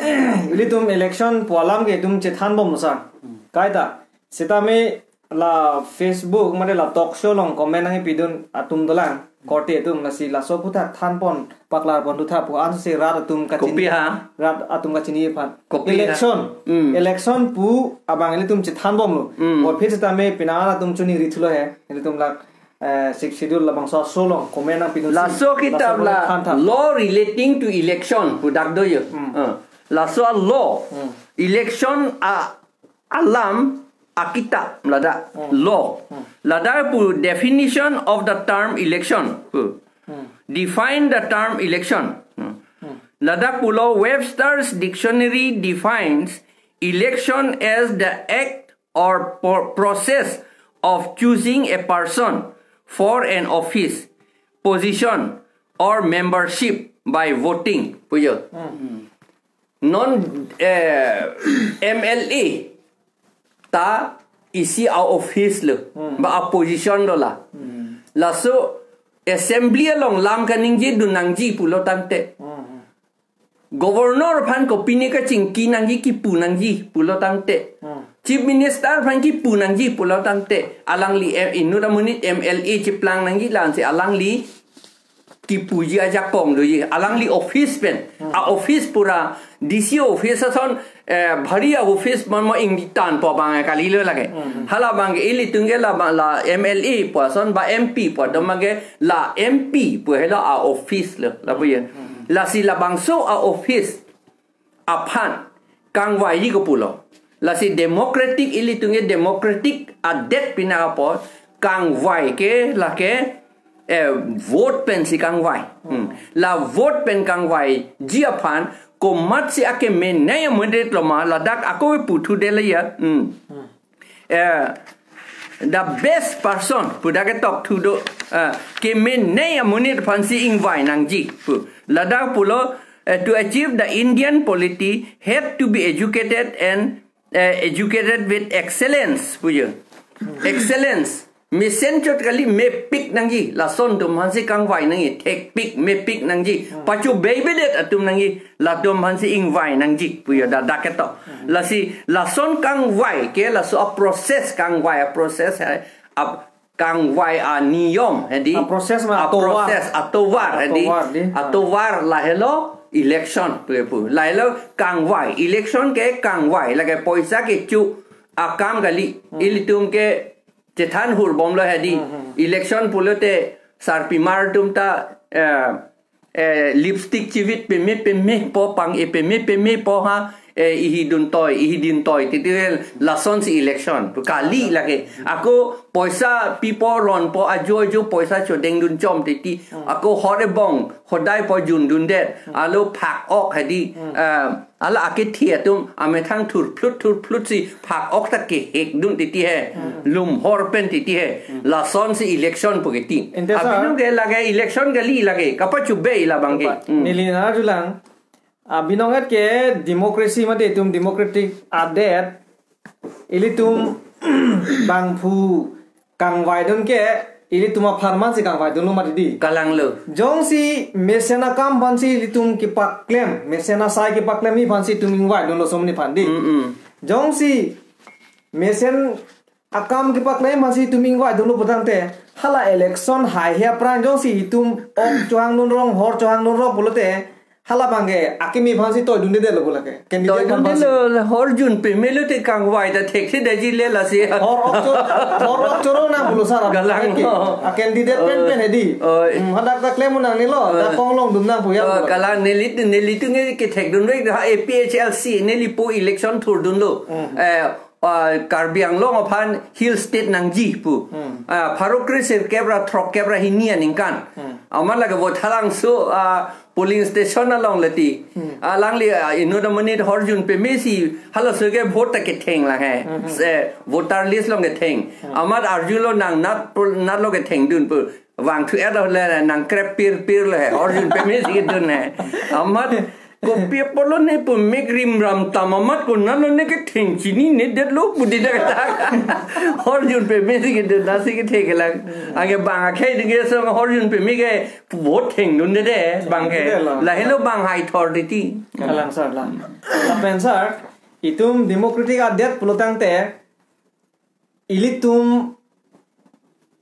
Ilitum election pu alam ke itum chethanbom sar. Hmm. Kaita, sitame la Facebook mate la talk show along comment nangpidun atum dolang. Korte atum lasi laso aphuthak thanpon paklarpon thu tha pu ansi rat atum kachini. Kopi ha? Rat atum kachini aphan. Kopi ha? Election. Hmm. Election pu abang ilitum chethanbomlo. Hmm. Aphi sitame pini an atum choningri thulo he. Ilitum lak, eh, Sixth Schedule labangso aso along comment nangpidun si. Laso kitab laso la than tha. Law relating to election pu dak do yo. Hmm. Eh, laso a law. Hmm. Election a alam akitab ladak. Hmm. Law. Hmm. Ladak pu definition of the term election pu. Hmm. Define the term election. Hmm. Hmm. Ladak pulo Webster's dictionary defines election as the act or po-, process of choosing a person for an office, position, or membership by voting pu yo. Hmm. Non, eh, M L A ta isi a office lo, hmm, ba a position lo la. Hmm. Laso assembly along lam kaningjedun nangji pulo tangte. Hmm. Governor aphan kopine kachingki nangji kipu nangji pulo tangte. Hmm. Chief Minister aphan kipu nangji pulo tangte. Alangli, eh, inut amonit M L A cheplang nangji la-ansi alangli kipuji ajakong doji, alangli office pen. Hmm. A office pura D C office ason, eh, bhari a office mon mo ingdi thanpo abang kalilo lake. Hmm. Hala abangke ilitum ke la ba la M L A pu ason ba M P pu atum abangke la M P pu helo a office lo, la pu ye. Hmm. Lasi labangso a office aphan kangvaiji kopulo. Lasi democratic, ilitum ke democratic adet pina apot kangvai ke lake, eh, vote pensi kangvai. Hmm. La vote pen kangvaiji aphan komatsi akemenei amonit lo ma ladak ako puthudetlo ya. Hmm. Hmm. Eh, the best person pu dak ketok thu do, eh, kemenei amonit aphansi ingvai nangji pu. Ladak pulo, eh, to achieve the Indian polity have to be educated and, eh, educated with excellence pu yo. Excellence. Mesen chot kali, mepik nangji. Lason atum aphansi kangvai nangji. Thekpik, mepik nangji. Hmm. Pachobeibedet atum nangji. Latum aphansi ingvai nangji pu yo da, dak ketok. Hmm. Lasi lason kangvai ke laso a process, kangvai a process hai, ap kangvai a niyom hedi. A process ma a atovar. Process atovar hedi. Atovar di. Atovar lahelo election pu pu. Lahelo kangvai. Election ke kangvai. Lake poisa kecho akam kali. Hmm. Ilitum ke chethan hurbomlo hedi. Hmm, hmm. Election pulote sarpimar atum ta, eh, eh, lipstick chivit peme peme po pang-e peme peme po ha, eh, ihi duntoi, ihi duntoi. Titi vel lasonsi election. Kali lake. Ako poisa pipo ronpo ajo ajo poisa chodengdun chom titi. Hmm. Ako hor ebong hodai po jundundet. Hmm. Alo phak ok hedi. Hmm. Eh, Hala akethe atum amethang thurphlut thurphlut si phak ok ta kehekdun titi he. Hmm. Lumhor pen titi he. Hmm. Lasonsi election pu kiti. Ante sir. Abinong ke lake election kali lake. Kapachobei labangke. Kapat. Hmm. Neli nangarjulang. Abinong et ke democracy mate itum democratic adet. Ilitum bangphu kangvaidun ke ilitum apharman si kangvaidunlo mati di. Kalanglo. Jongsi mesen akam aphansi ilitum kepaklem, mesen asai kepaklem aphansi itum ingvaidunlo somni aphan di. Mm-mm. Jongsi mesen akam kepaklem aphansi itum ingvaidunlo putangte, hala election haihe aphrang jongsi itum ok chohangdun rong, hor chohangdun rong pulote, hala abangke akimi aphansi toidundedetlo pu lake. Candidate aphan aphansi. Toidundelo, hor jun pemelo te kangvai ta thekthe daji le lasi. Hor ok cho-, hor ok choro nang pulo sar. Galang. Ke. A candidate pen pen hedi. Oh. Hmm, hadak ta klem nangnelo. Oh. Da konglongdun nang pu ya. Oh, pu lake. Galang neli, nelitum ke kethekdunre ha A P H L C neli po election thurdunlo. Hmm. Eh, ah, Karbi Anglong aphan Hill State nangji pu. Hmm. Ah, pharo kre sirkep ra throkkep ra hini aningkan. Hmm. Amat lake Voithalangso, ah, polling station along leti. Hmm. Alangli, ah, inut amonit hor jun pemesi halaso ke vote ta ketheng lang he. Hmm, hmm. Se voter list along ketheng. Hmm. Amat arjulo nang nat pol-, natlo kethengdun pu. Vangthu-et le nang krep pirpir le he. Hor jun pemesi kedun he. Amat kopi apotlo ne pu mek rimram tam amat konatlo ne ketheng chininedetlo pu di dak dak. Hor jun pemesi kedun lasi kethe kelang. Anke bang akhei ding ke so hor jun peme ke vote thengdunde de bangke. Thengdunde lo. Lahelo bang hai thor titi. Kalang sir lang. Lapen sir, itum democratic adet pulotangte ilitum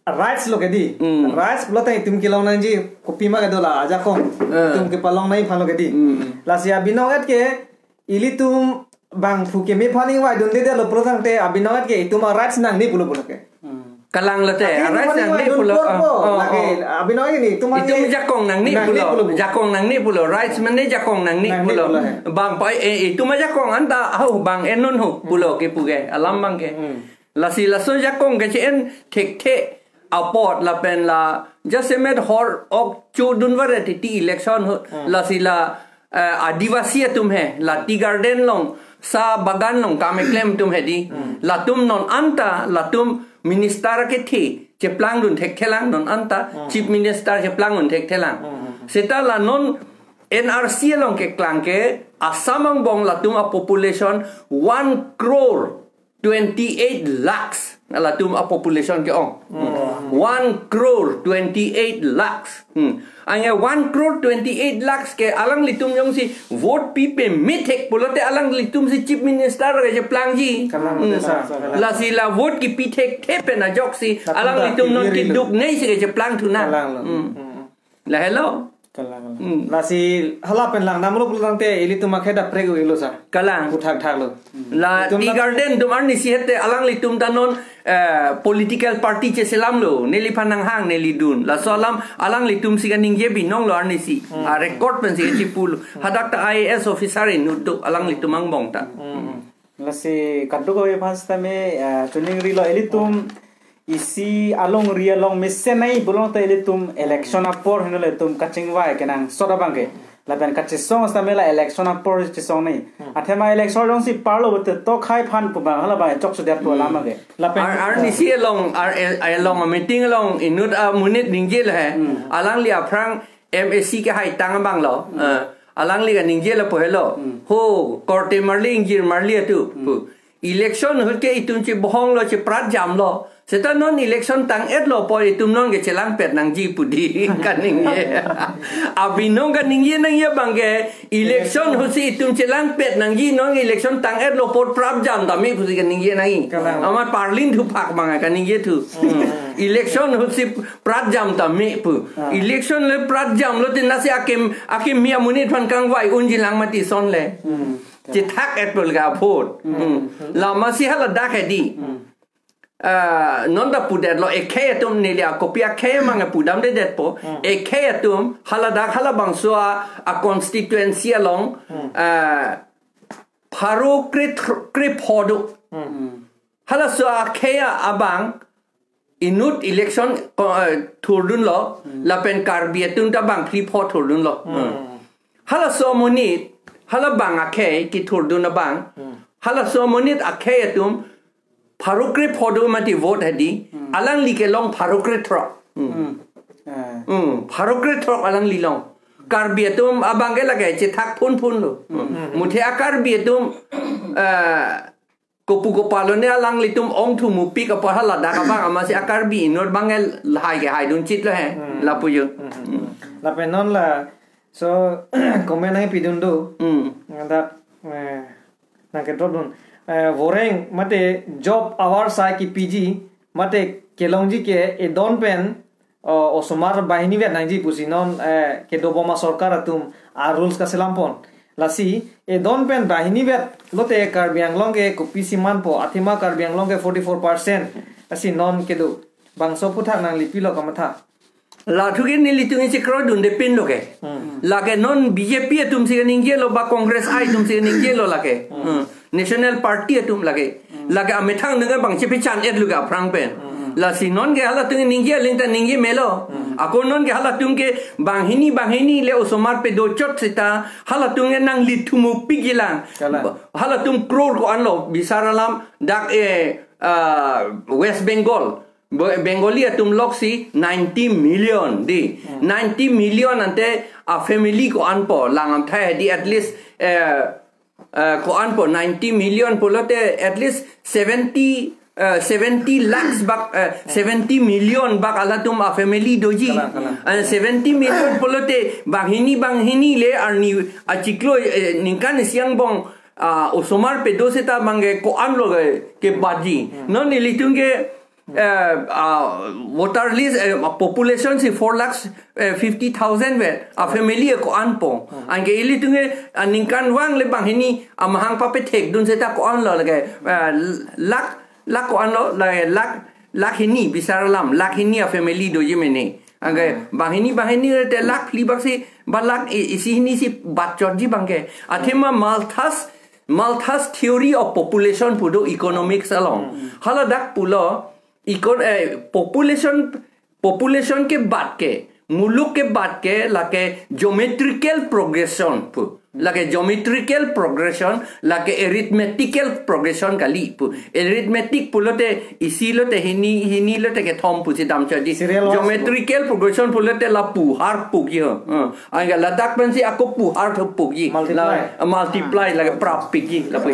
rights lo kedi. Hmm. Rights pulo tang itum kelong nangji kopima kedo la ajakong. Eh. Itum kepalong nangji aphan lo kedi. Hmm. Lasi abinong et ke ilitum bangphu keme aphan ingvaidunde lo pulo tangte abinong et ke itum a rights nangne pulo pulo ke. Kalang lote, Laki a rights itum nangne nangne pulo. Pulo, Ah, oh, laki oh. Abinong ini itum Itum aja jakong nangne nangne pulo. Pulo. Jakong nangne pulo. Rights mane jakong nangne Nangne pulo. Pulo, eh. Bang pai eh itum ajakong anta ahu bang enon hu pulo kepu ke. Alam bang ke. Hmm. Lasi laso jakong ke che-en thekthe apot lapen la jasemet hor ok chodun vare titi election hu. Hmm. Lasi la eh, Adivasi atum he, la tea garden along, sa bagan along, kam keklem atum he di. Hmm. Latum non anta, latum minister kethe, cheplangdun thekthelang non anta, Hmm. chief minister cheplangdun thekthelang. Hmm. Seta la non N R C along keklang ke, Assam angbong latum a population one crore twenty-eight lakhs. Latum a population ke-ong. Hmm. One crore twenty-eight lakhs. Hmm. Anke one crore twenty-eight lakhs ke alanglitum jongsi vote pipe methek pulote alanglitum si chief minister ke cheplangji. Kalang, Hmm. sa, sa, kalang. Lasi la vote kipi thekthe pen ajoksi Latum alanglitum ta non kibiri lo. Kiduk nei si ke cheplang thu na. Kalang lo. Hmm. Hmm. Lahelo. Kalang, kalang. Hmm. Lasi hala pen langdamlo pulo tangte ilitum akhei ta prek-o-iklo sa. Kalang. Puthakthaklo. La Itum tea ta garden atum arnisi hete alanglitum ta non, eh, political party cheselamlo. Neliphan nanghang nelidun. Laso alam alanglitum si kaningje binonglo arnisi. Hmm. A record pensi kachipulo. Hadak ta I A S officer inut do alanglitum angbong ta. Hmm. Lasi kadokave aphan sitame, eh, choningrilo ilitum isi alongri along mesen nai pulo tangte ilitum election apor henlo ilitum kachingvai kenangsot abang ke. Lapen kachesong sitame la election apor chesong nai. Hmm. Athema election jongsi parlo pulote tokhai aphan pu abang hala abang chokchedet pu Hmm. alam ke. Lapen Ar, arnisi along, ar, along meeting along inut amonit ningjelo he. Hmm. Alangli aphrang M A C kehaitang abanglo. Hmm. Eh, alangli kaningjelo pu helo. Hmm. Ho, korte marli ingjir marli atu. Hmm. Pu. Election ahut ke itum chebohonglo, chepratjamlo. Seta non election tang-etlo apot itum non ke chelangpet nangji pu di kaningje. Abinong kaningje nangji abang ke election ahutsi itum chelangpet nangji, non election tang-etlo apot pratjam tame pusi kaningje nangji. Kalang. Amat parlin thuphak abang kaningje thu. Hmm. Election ahutsi pratjam tame pu. Ah. Election le pratjamlo te nasi akim, akim mi amonit aphan kangvai unji lang mati ason le. Hmm. Chethak-etpo le ka vote. Hmm. Hmm. Lama si haladak he di. Hmm. Ah, non ta pudetlo ekhei atum neli akopi akhei mang pudamdedetpo. Hmm. Ekhei atum haladak halabangso a, a constituency along, Hmm. ah, pharo kre thr-, krepho do. Hmm. Halaso akhei abang inut election ko, eh, thurdunlo, Hmm. lapen Karbi atum ta bangphripho thurdunlo. Hmm. Hmm. Halaso amonit, halabang akhei kethurdun abang, Hmm. halaso amonit akhei atum pharo krepho do mati vote he di, Hmm. alangli kelong pharo krethrok. Hmm. Hmm. Ah. Hmm, pharo krethrok alangli long. Karbi atum abang ke lake chethak phunphun lo. Hmm. Muthe a Karbi atum, eh, kopu kopalone alanglitum ongthu mupik apot haladak abang amatsi a Karbi inut abang ke lahai kehaidun chitlo he. Hmm. Lapu jo. Hmm. Lapen non la so comment nangpidun do. Hmm. Ngadak, eh, nangkedropdun. Eh, voreng mate job awar sai kipiji mate kelongji ke edon pen, o, osomar banghini vet nangji pusi non, eh, kedobom asorkar atum a rules kaselampon. Lasi, edon pen banghini vet lote Karbi Anglong ke kopisi manpo, athema Karbi Anglong ke forty-four percent. Lasi non kedo. Bangso aputhak nangli pilo kamatha. La thu ke nelitum isi kroidunde pinlo ke. Hmm. Lake non B J P atum si kaningjelo ba Congress I atum si kaningjelo lake. Hmm. Hmm. National Party atum lake. Hmm. Lake amethang nunga bang chepechan-etlo ke aphrang pen. Hmm. Lasi non ke halatum ningje aling ta ningje melo. Hmm. Ako non ke halatum ke banghini banghini le osomar pedochot seta halatum ke nanglithu mupik jilang. Kalang. Ba, halatum crore ko-anlo bisar alam dak, eh, ah, West Bengal. Bo-, Bengali atum loksi ninety million di. Hmm. Ninety million ante a family ko-anpo lang amthai di at least, eh, eh, ko-anpo ninety million pulote at least seventy, eh, seventy lakhs bak, eh, seventy million bak alatum a family doji. Kalang, kalang. Eh, seventy million pulote banghini banghini le arni achiklo, eh, ningkan isi angbong ah, osomar pedo seta bangke ko-an lo ke, kebatji. Non ilitum ke, eh, ah, voter list, eh, population si four lakhs, eh, fifty thousand vet, a family ko-anpo. Anke ilitum ke, ah, ningkan vang le banghini, ah, mahang papethekdun seta ko-an lo lake, eh, lakh, lakh ko-an lo, lake lakh, lakh hini bisar alam, lakh hini a family doji mene. Anke banghini, banghini te lakh phli bak si, ba lakh i-, isi hini si bat chotji bangke. Athema Malthus, Malthus theory of population pu do economics along. Hala dak pulo, econ-, eh, population, population kebat ke, muluk kebat ke, lake geometrical progression pu. Lake geometrical progression, lake arithmetical progression kali pu. Arithmetic pulote isi lote hini, hini lote kethom pusi dam chotji. Serial wise. Geometrical progression pulote lapu har puji ho. Hmm. Anke ladak pensi ako pu har thu puji. Multiply. La, multiply, lake prap piji, lapu.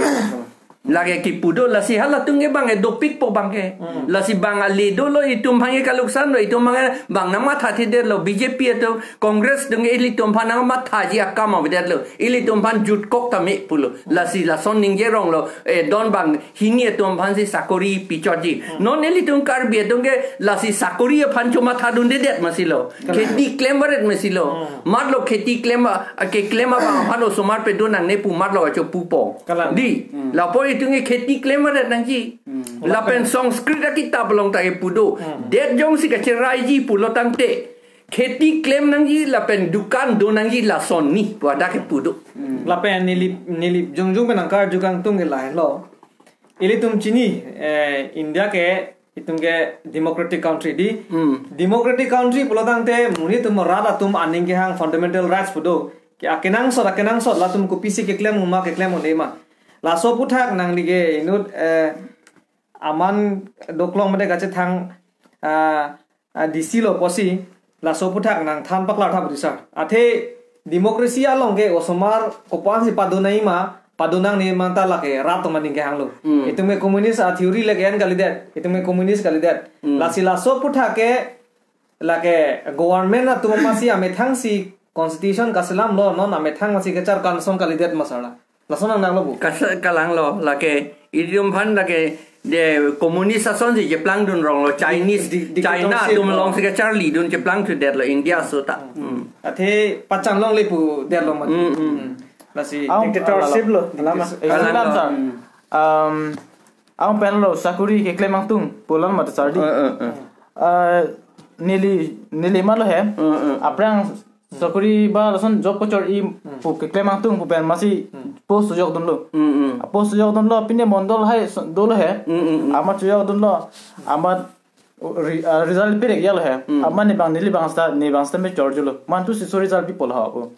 Lake kipu do, lasi halatum ke bangke dopikpo bangke. Lasi bang ale dolo, itum bangke kaluksan lo, itum bangke bang nangmathathedetlo, B J P atum, Congress atum ke ilitum aphan nangmathaji akam avedetlo, ilitum aphan jutkok tame pulo. Lasi lason ningje ronglo, eh, don banghini atum aphansi sakori pichotji. Non ilitum Karbi atum ke lasi sakori aphan chomathadundedet masi lo. Kheti klem varet masi lo. Matlo kheti klem a, a keklem abang aphan osomar pedo nangne pu matlo acho pupo. Kalang. Di, lapu itum ke kheti klem varet nangji. Lapen Sanskrit akitap along ta kepu do. Det jongsi kacheraiji pulo tangte, kheti klem nangji lapen dukan do nangji, lason ni pu adak kepu do. Lapen neli, neli jongjong pen nangkarju kangtung ke lahelo. Ilitum chini, eh, India ke, itum ke democratic country di. Hmm. Democratic country pulo tangte monit atum, rat atum aning kehang fundamental rights pu do. Ke akenangsot, akenangsot latum kopisi keklem ma, keklem un-e ma. Laso aphuthak nangli ke inut, eh, aman doklong mate kachethang, ah, ah, D C lo pusi, laso aphuthak nangthan paklar tha pu di sir. Athe democracy along ke osomar ko-ansi padonang ma, padonangne ma ta lake rat atum aning kehanglo. Hmm. Itum ke communist a theory lake en kalidet, itum ke communist kalidet. Hmm. Lasi laso aphuthak ke lake government atum amatsi amethangsi constitution kaselamlo, non amethang amatsi kechar kangsong kalidet ma sir la. Lason nangnanglo bu. Kas-, kalanglo, lake, idiom aphan lake, de communist asonsi cheplangdun ronglo, Chinese, Di-, di-, China dictatorship atum lo. Alongsi kacharlidun cheplangthudetlo, India aso ta. Hmm. Hmm. Athe pachanglongle pudetlo ma. Hmm, hmm. Hmm. Lasi. Aung, dictatorship lo, dictatorship. Lama. Kalang. Kalang, sir. Hmm. Um, aung penlo sakori keklem angtung pulang mata sardi. Eh, eh, eh. Uh, neli, neli malo he. Eh, eh. Aphrang sakori ba lason job kachor-i pu keklem angtung pu pen amatsi post chojokdunlo. Hmm, hmm. A post chojokdunlo, pine mondol hai so-, dolo he. Hmm, hmm, hmm. Amat chojokdunlo. Amat re-, ah, result pirek yalo he. Hmm. Amat ne bang, neli bang seta, ne bang seta me chorjulo. Mantu si so result pi polo ha pu.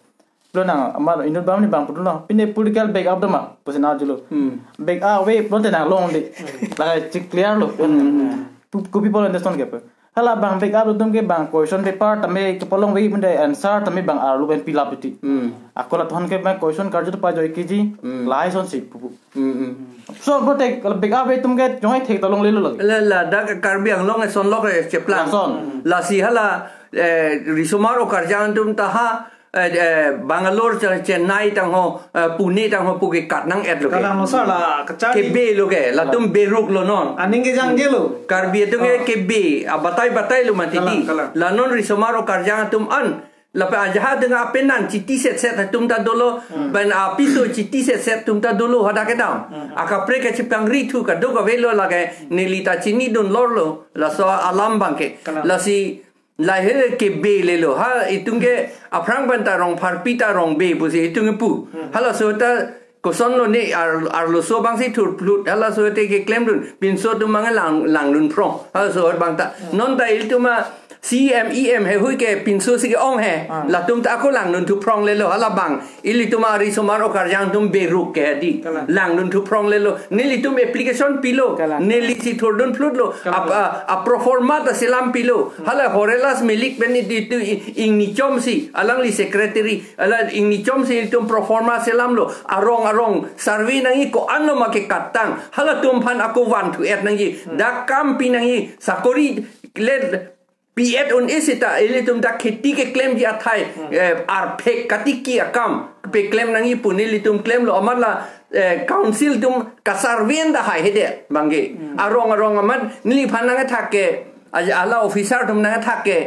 Lo nang, amat inut bang ne bang pudunlo. Pine political backup do ma pusi nangjulo. Hmm. Backup ave pulote nanglongde. Hmm. Lahai chik clear lo. Hmm, hmm. Pu-, kopi polo understand ke pu. Hala bang backup atum ke bang question paper tame kepalongve, mende answer tame bang arlo pen pilap iti. Hmm. Ako latum ke bang question karju ta pajoi kiji, hmm, lahai asonsi pupu. Hmm, hmm. So, protect, kalau backup atum ke jongsi thek ta longlelo lagi. La, ladak Karbi Anglong ason lok, eh, cheplang. Lason. Lasi hala, eh, risomar okarjang atum ta ha, eh, eh, Bangalore, Che-, Chennai tangho, eh, Pune tangho pu kekat nang-etlo ke. Kalang lo sir la, kachari. Kebe lo ke, latum beruk lo non. Aning kejangje lo. Karbi atum ke, ah, kebe, ah, batai batai lo mati di. Kalang, kalang. La non risomar okarjang atum an, lapen ajahak dengan apenan chiti setset atum ta dolo, hmm, pen apiso chiti setset atum ta dolo hadak kedam. Hmm. Akaprek kachipangri thu kadokave lo lake neli ta chinidun lorlo, laso alam bangke. Kalang. Lasi lahai kebe lelo. Ha, itum ke aphrang pen ta rong pharpi ta rong be pusi itum ke pu. Hmm. Halaso ta kosonlo ne ar-, arloso bangsi thurphlut. Halaso te keklemdun. Pinso atum mang lang, langdun phrong. Halaso bang ta. Hmm. Non ta ilitum a C M, E M heihui ke pinso si ke-ong he. Ah. Latum ta ako langdun thu phrong lelo. Hala bang. Ilitum arisomar okarjang atum beruk ke di. Kalang. Langdun thu phrong lelo. Nelitum application pilo. Kalang. Nelisi thurdun phlutlo. Kalang. Ap-, a, a proforma ta selam pilo. Hmm. Hala Horelas Milik pen di tu i-, ingni chomsi. Alangli secretary. Hala ingni chomsi itum proforma selamlo. Arong arong. Survey nangji ko-an lo ma kekat tang. Halatum aphan ako van thu-et nangji. Hmm. Dak kam pi nangji. Sakori let P F un-e seta, ilitum ta kheti keklemji athai, hmm, eh, arphek katiki akam, peklem nangji pu nelitum klemlo, amat la, eh, council atum kasarvin da haihedet bangke. Arong arong amat neliphan nangkethak ke, a- ala officer atum nangkethak ke,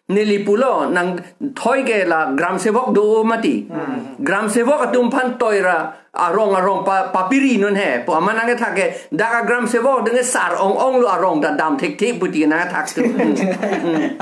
neli pulo nangthoi ke la gram sevok do mati. Gram sevok atum aphan toira arong arong pa, papiri non he. Pu amat nangkethak ke dak a gram sevok denge sar ong ong lo arong ta dam thekthe puti nangkethak tu. Hmm. Hmm.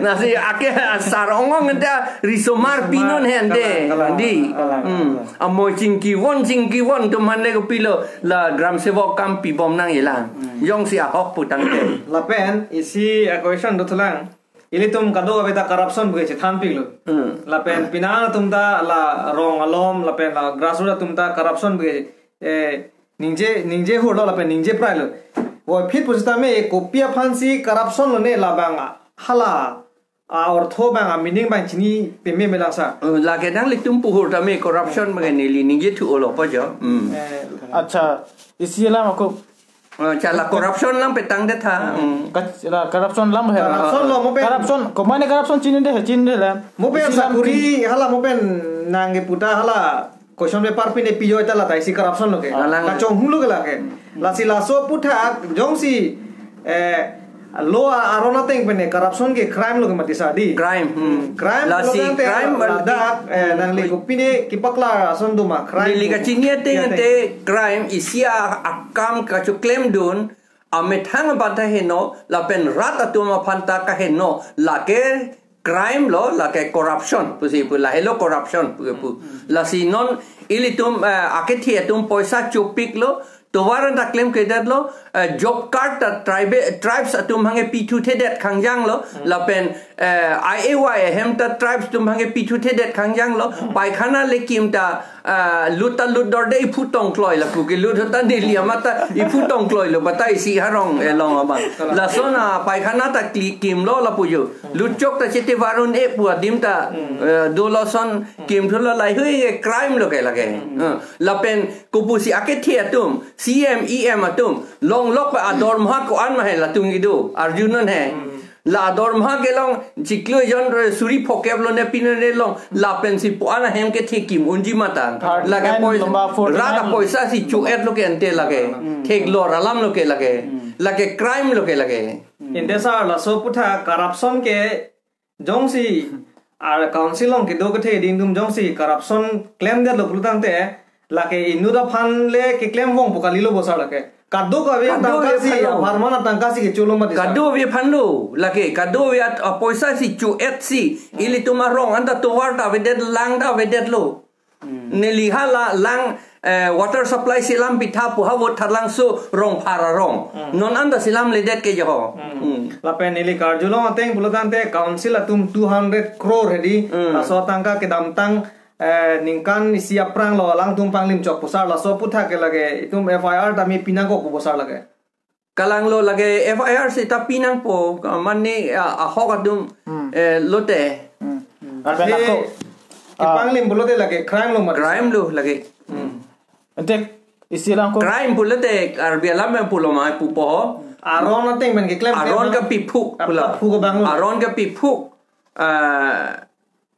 Lasi ake sar ong ong ente risomar pi non he ente. Kalang, kalang, di. Kalang, hmm. Kalang. Amoi chingki won chingki won atum aphan le kopilo la gram sevok kam pibom nangjilang. Hmm. Jongsi ahok putangte. Lapen isi a question dothulang. Ilitum kadokave ta corruption pu ke chethanpiklo. Hmm. Lapen penang atum ta la rong alom, lapen la grassroots atum ta corruption pu ke, eh, ningje, ningje hurlo, lapen ningje prailo. Voiphit pusitame kopi aphansi corruption lone labang a, hala a ortho abang a meaning abang chini peme melang sir. Eh, lake nanglitum puhur tame corruption abang neli ningje thu olo po jo. Hmm. Eh, Acha, isi alam ako Eh, chala corruption alam petang detha. Hmm. Kach- la corruption alam he. Corruption lo, mo pen. Corruption, komane corruption chini de he, chini de la. Mo pen isi alam sakuri hala mo pen nangkepu ta hala question paper pine pijo ta la ta isi corruption lo ke. Alang. Kachonghum lo ke la ke. Lasi laso aputhak jongsi, eh, law aron ateng pen corruption ke crime lo ke mati sir di. Crime. Hmm. Crime Lasi lo tangte crime ladak, eh, nangli kopine kepaklar ason do ma crime. Neli kachini ateng ante crime isi a- akam kachoklemdun amethang aphan ta heno lapen rat atum aphan ta kaheno lake crime lo, lake corruption pusi pu, lahelo corruption pu pu. Lasi non ilitum, eh, akethe atum poisa chopiklo, tovar anta klemkledetlo, eh, job card ta tribe, tribes atum aphan ke pithuthedet khangjanglo, lapen, eh, I A Y ahem ta tribes atum aphan ke pithuthedet khangjanglo, paikhana le kim ta, eh, lut ta lut dorde iphu tongkloi lapu ke lut ta neli amat ta iphu tongkloi lo, bata isi arong along abang. Lason a paikhana ta kli- kimlo lapu jo. Lut chok ta chete varun e pu adim ta, eh, dolo son kim thulo, lahei hui crime lo ke lake. Eh, lapen kopusi akethe atum, C M, E M atum, longlok pa adormaha ko-an ma he latum kedo, arjunon he. La adormaha kelong chiklo jon re suri phokep lo ne pine ne long, lapensi pu-an ahem kethe kim unji mata. Thirty nine Lake poi- lomba forty nine. Rat apoisa si cho-et lo ke ante lake. Theklor alam lo ke lake. Lake crime lo ke lake. Ante sir, laso aputhak corruption ke jongsi ar council along kedo kethe ding atum jongsi corruption klemdetlo pulo tangte lake inut aphan le keklem vong pu kalilo bo sir lake. Kadokave Kadokave tangka si, aphan lo. Apharman atangka si kecholo mati sir. Kadokave aphan lo, lake kadokave at- apoisa si cho-et si, ilitum arong anta tovar ta avedet, lang ta avedetlo. Neli hala lang, eh, water supply selam pitha pu ha vot tharlangso Rongphar arong. Non anta selamledet ke jo ho. Hmm. Lapen neli karjulong ateng pulo tangte council atum two hundred crore hedi. Hmm. Laso atangka kedamtang, eh, ningkan isi aphrang lo alangtum panglim chok pu sir, laso aputhak ke lake itum F I R tame pinangkok pu sir lake. Kalang lo lake F I R seta pinangpo, mane, ah, ahok atum, eh, lote. Hmm. Lapen Ase ako, ah, kepanglim pulote lake crime lo mati. Crime lo lake. Hmm. Ante isi lang ko. Crime pulote Karbi alam yang pulo ma pupo. Aron ateng pen keklem Aron ke kapiphuk pula. Kapiphuk abang lo. Aron kapiphuk. Ah,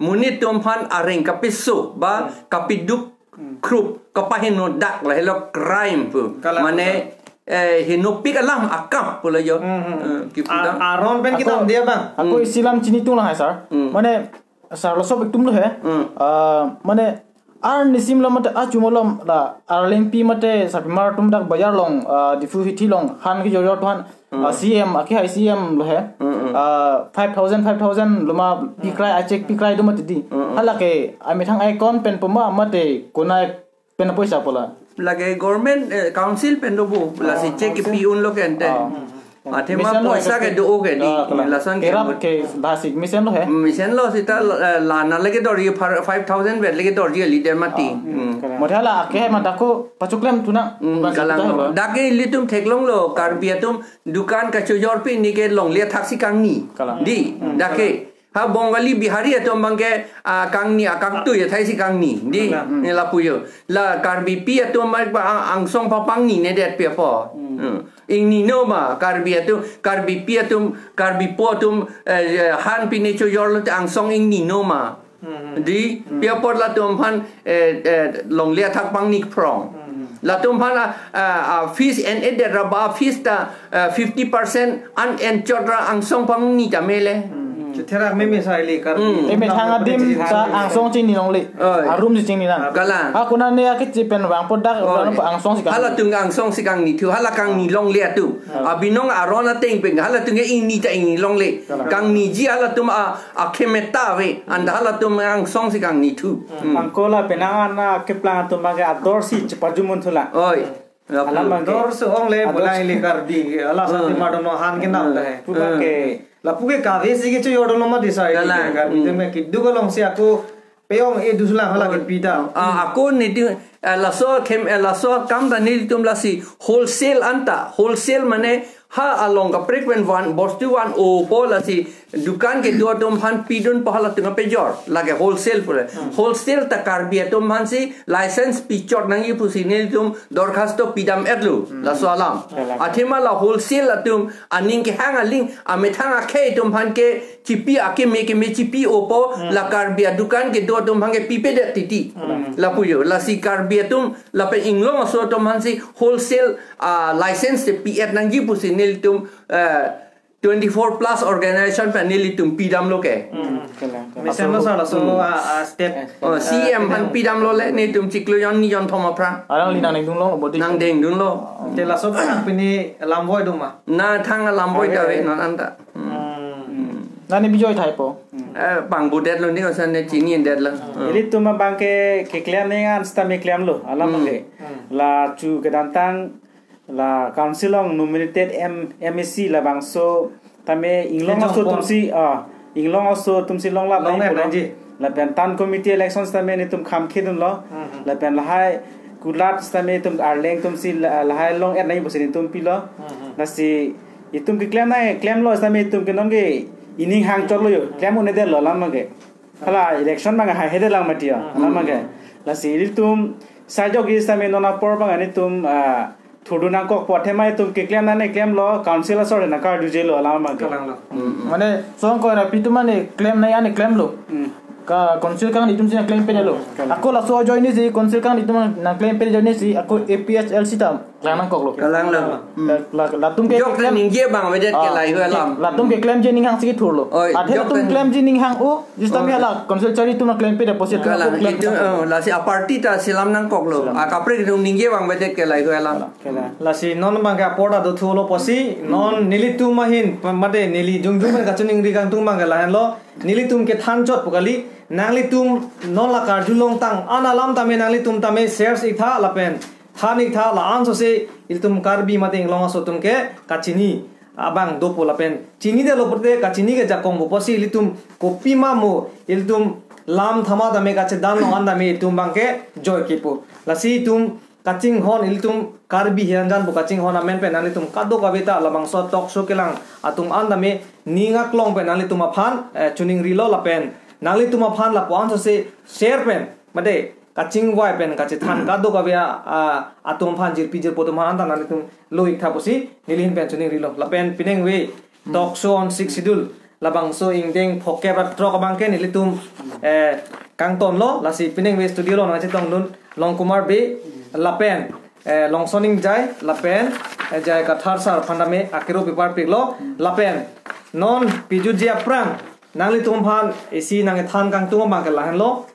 monit atum aphan areng kapiso ba kapiduk krup kapahenodak lahelo crime pu. Kalang. Mane, eh, henopik alam akam pulo jo. Hmm, hmm. Eh, kipu A- dang. Aron pen Ako, kitam dia bang. Ako isi alam chini tung lang hai sir. Hmm. Mane sir lo sob itum lo he. Hmm. Ah, mane ar nisim lo mate achumo lo la Arlengpi mate Sapimar atum dak bajar along, ah, Diphu hithi along han kejor jor atum aphan, ah, C M, ake hai C M lo he. Ah, five thousand, five thousand loma pikrai, a cheque pikrai do mati di. Hala ke amethang account pen puma mate konat pen poisa pola. Lake government, eh, council pen do bo, lasi cheque pi unlo ke ente. Ah. Athema Mesen lo poisa ke ke. Do ke di. Ah, kalang. Lason ke Kerap bo. Ke basic mesen lo he. Mesen lo seta, eh, lana lake dorji five thousand vet lake dorji leader mati. Hmm. Kalang. Modela ake hai mata ko pachuklem tuna. Hmm, Basic kalang ta lo. Hai ba. Dak ke ilitum theklonglo, Karbi atum dukan kachojor pi ni ke longle thaksi kangni. Kalang. Di, dak ke. Ha Bongali Bihari atum abang ke, ah, kangni, ah, kaktui, ah, thaisi kangni. Di, kalang. Ne lapu jo. La Karbipi atum abang pa, ah, angsong papangni ne det pi apo. Hmm. Hmm. Ingni no ma, Karbi atum, Karbipi atum, Karbipo atum, eh, eh, han pi ne chojor lote angsong ingni no ma. Hmm. Di, pi apot latum aphan, eh, eh, longle athak pangni phrong. Latum aphan, ah, ah, ah, fees en-edet ra ba fees ta, ah, fifty percent an en chot ra angsong pangni ta mele. Chetherak meme sa ili kar. Hmm. Emethang adim ta angsong chini longle. Oi. Arum si chini nang. Kalang. Ha konane ake chipen vangpo dak, Oi. Vangpo angsong si kang. Halatum angsong si kangnithu, hala kangni longle atum. Abinong aron ateng pen, halatum ke ingni ta ingni longle. Kalang. Kangniji halatum a, akhemeta ave, anta halatum angsong si kangnithu. Hmm. Anke la penang an akeplang atum abangke ador si chepajumun thulang. Oi. Alam abangke. Dor si ongle Ador. Pulang ili Karbi, ala sa Hmm. Timar dono han kenam Hmm. dah. Puke Hmm. ke. Lapu ke kave si ke chu yordo loma disa ili Kalang. Karbi Hmm. atum ke keduk along si ako peyong e duslang hala ke pita. Ah, ako niti, eh, laso kem, eh, laso akam ta nelitum lasi wholesale anta, wholesale mane ha along kaprek pen van, bostu van-opo lasi dukan kedo atum aphan pidunpo halatum apejor, lake wholesale pule. Hmm. Wholesale ta Karbi atum aphan si license pichot nangji pusi nelitum dorkhasto pidam-etlo, Hmm. laso alam. Kalang. Athema la wholesale atum aning kehang aling, amethang akhei atum aphan ke chipi akeme keme chipi-opo, Hmm. la Karbi adukan kedo atum aphan ke pipedet titi. Hmm. Lapu jo, lasi Karbi atum, lapen inglong aso atum aphan si wholesale, ah, license te pi-et nangji pusi nelitum, eh, twenty-four plus organization pen nelitum pidamlo ke. Hmm. Kalang, kalang. Mesen lo sa laso Hmm. ah, ah, step. Oh, C M aphan pidamlo le nelitum chiklo jon ni jon thom aphrang. Alangli nangdengdunlo, bodi. Nangdengdunlo. Te laso pen pini lamvoi do ma. Na thang alam boi Ave. Kave non anta. Hmm. Hmm. Nani bijoi thaipo. Eh, pangbudet lo ni kosan ne chini endet lo. Hmm. Ilitum abangke keklem neng an sita me klemlo, alam Hmm. ke. Hmm. La chu kedamtang la council along nominated M, M A C labangso tame inglong Kejong aso atum apor. si, ah, inglong aso atum si longlap Longlap nangji pulo. nangji. Lapen town committee election sitame nelitum kham khedunlo. Mhm. Lapen lahai kulat sitame itum arleng atum si la-, lahai long-et nangji pusi nelitum pilo. Mhm. Lasi itum keklem nang klemlo sitame itum ke non ke ining hang chotlo jo. Klem un-edetlo alam abangke. Hala election abang haihedet lang mati jo. Mhm. Alam abangke. Lasi ilitum sajok ji sitame non apor abang nelitum, ah, thurdun nangkokpo athema itum keklem nang klemlo, council asor nangkarjujelo alam abangke. Kalanglo. Hmm. Mane song ko na pitu mane klem nang an klemlo. Hmm. Ka council kangnit atum si nangklempedetlo. Kalang. Ako laso ajoine si council kangnit atum nangklempede ajoine si ako A P H L C ta klang nangkoklo. Kalanglo. Hmm. La, la, latum ke Jok keklem ningje abang avedet ke Ah. lahai alam. Latum keklemji aning hang si kethurlo. Oi, Athe jok latum ten- klemji aning hang-o, jis tame Oh. hala council chari atum nangklempede apotsi atum Kalang, ako klem itu, nangkok. oh, lasi aparty ta selam nangkoklo. Selam. Akaprek atum ningje abang avedet ke lahai alam. Kalang. Lasi non abangke apor ta dothulo pusi, non nelitum ahin, mate neli jongjong pen kachiningri kangtung abangke lahenlo, nelitum kethan chot pu kali, nanglitum non la karjulongtang, an alam tame nanglitum tame shares ik tha lapen, than ik tha la-an sose, ilitum Karbi mate inglong aso atum ke kachini abang dopo lapen. Chinidetlo pulote kachini ke jakong bo pusi ilitum kopima mo, ilitum lam thama tame kachedan long an tame itum abangke joike pu. Lasi itum kachinghon ilitum Karbi Hiranjan pu kachinghon amen pen nanglitum kadokave ta labangso talk show kelang atum an tame ning aklong pen nanglitum aphan, eh, chiningrilo lapen nanglitum aphan lapu-an sose share pen mate kachingvai pen kachethan kadokave a, a, atum aphan jirpi jirpo atum aphan anta nanglitum lo ik tha pusi neli ahin pen chiningrilo. Lapen penang ave talk show on six schedule labangso ingdeng phokep ra throk abangke nelitum, eh, kangtonlo, lasi penang ave studio along nangchetongdun Longkumar Bey lapen, eh, Longson Ingjai lapen, eh, J I Kathar sir aphan tame akero pipar piklo lapen non pijutji aphrang nanglitum aphan isi nangkethan kangtung abangke lahenlo.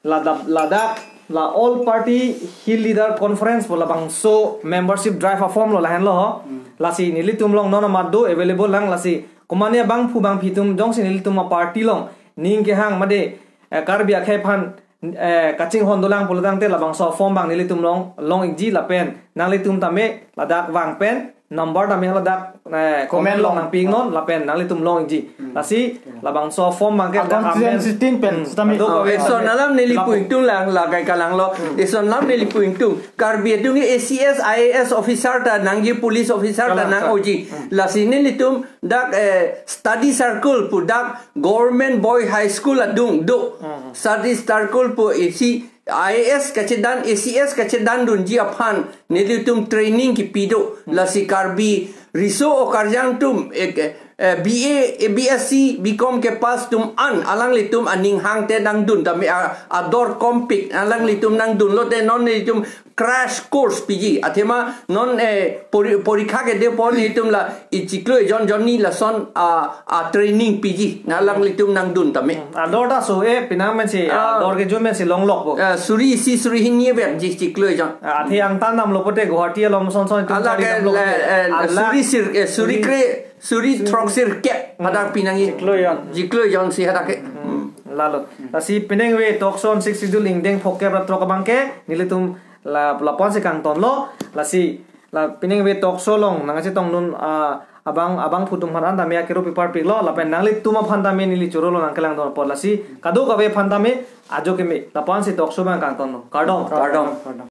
Ladak, ladak, la All Party Hill Leader Conference pu labangso membership drive a-form lo lahenlo ho. Hmm. Lasi nelitum along non amat do available lang lasi komane abangphu bangphi atum jongsi nelitum a-party along ning kehang mate, eh, Karbi akhei aphan, eh, kachinghon dolang pulotangte labangso form abang nelitum along long ikji lapen nanglitum tame ladak vang pen number tame ladak, eh, comment Comment along long. nangpi iknon lapen nanglitum long ikji. Hmm. Lasi labangso form abangke Ah, ladak constituency amen. sixteen pen, Hmm. sitame. Kadokave Oh, eson alam neli Lapu. pu ingtung lang, lakai kalanglo. Hmm. Eson alam neli pu ingtung. Karbi atum ke A C S, I A S officer ta nangji, police officer ta Kalang, nang sir. oji. Hmm. Lasi nelitum dak, eh, study circle pu dak Government Boy High School adung do. Hmm. Study circle pu isi I A S kachedan, A C S kachedandunji aphan nelitum training kipi do. Hmm. Lasi Karbi riso o karjang atum, eh, eh, B A, eh, B S C, B Com ke pass atum an, alanglitum aning hangte nangdun tame a, ador kompik, alanglitum nangdun lote non nelitum crash course piji. Athema non, eh, pori-, porikha kedo pon nelitum la ichiklo ejon jonni lason a, a training piji. Na alanglitum nangdun tame. Ador ta so e pinang men si, ah, ador ke jo men si longlok bo. Eh, suri isi suri hini vet ji chiklo ejon. Ah, athe angtan namlo pote Guwahati along son son itum ala chari ke namlo le, pote. Eh, ala suri sir, eh, suri suri kre, suri throk sirkep hadak pinangji. Chiklo ejon. Chiklo ejon si hadak ke. Hmm. Lalo. Lasi penang ave talk show on Sixth Schedule ingdeng phokep ra throk abang ke nelitum la, lapu-an si kangtonlo. Lasi la penang ave talk show along nangchetongdun, ah, abang, abangphu atum aphan tame akero pipar piklo, lapen nanglitum aphan tame neli chorolo nangkelangdun apot. Lasi kadokave aphan tame ajo keme, lapu-an si talk show abang kangtonlo. Kardom. Kardom.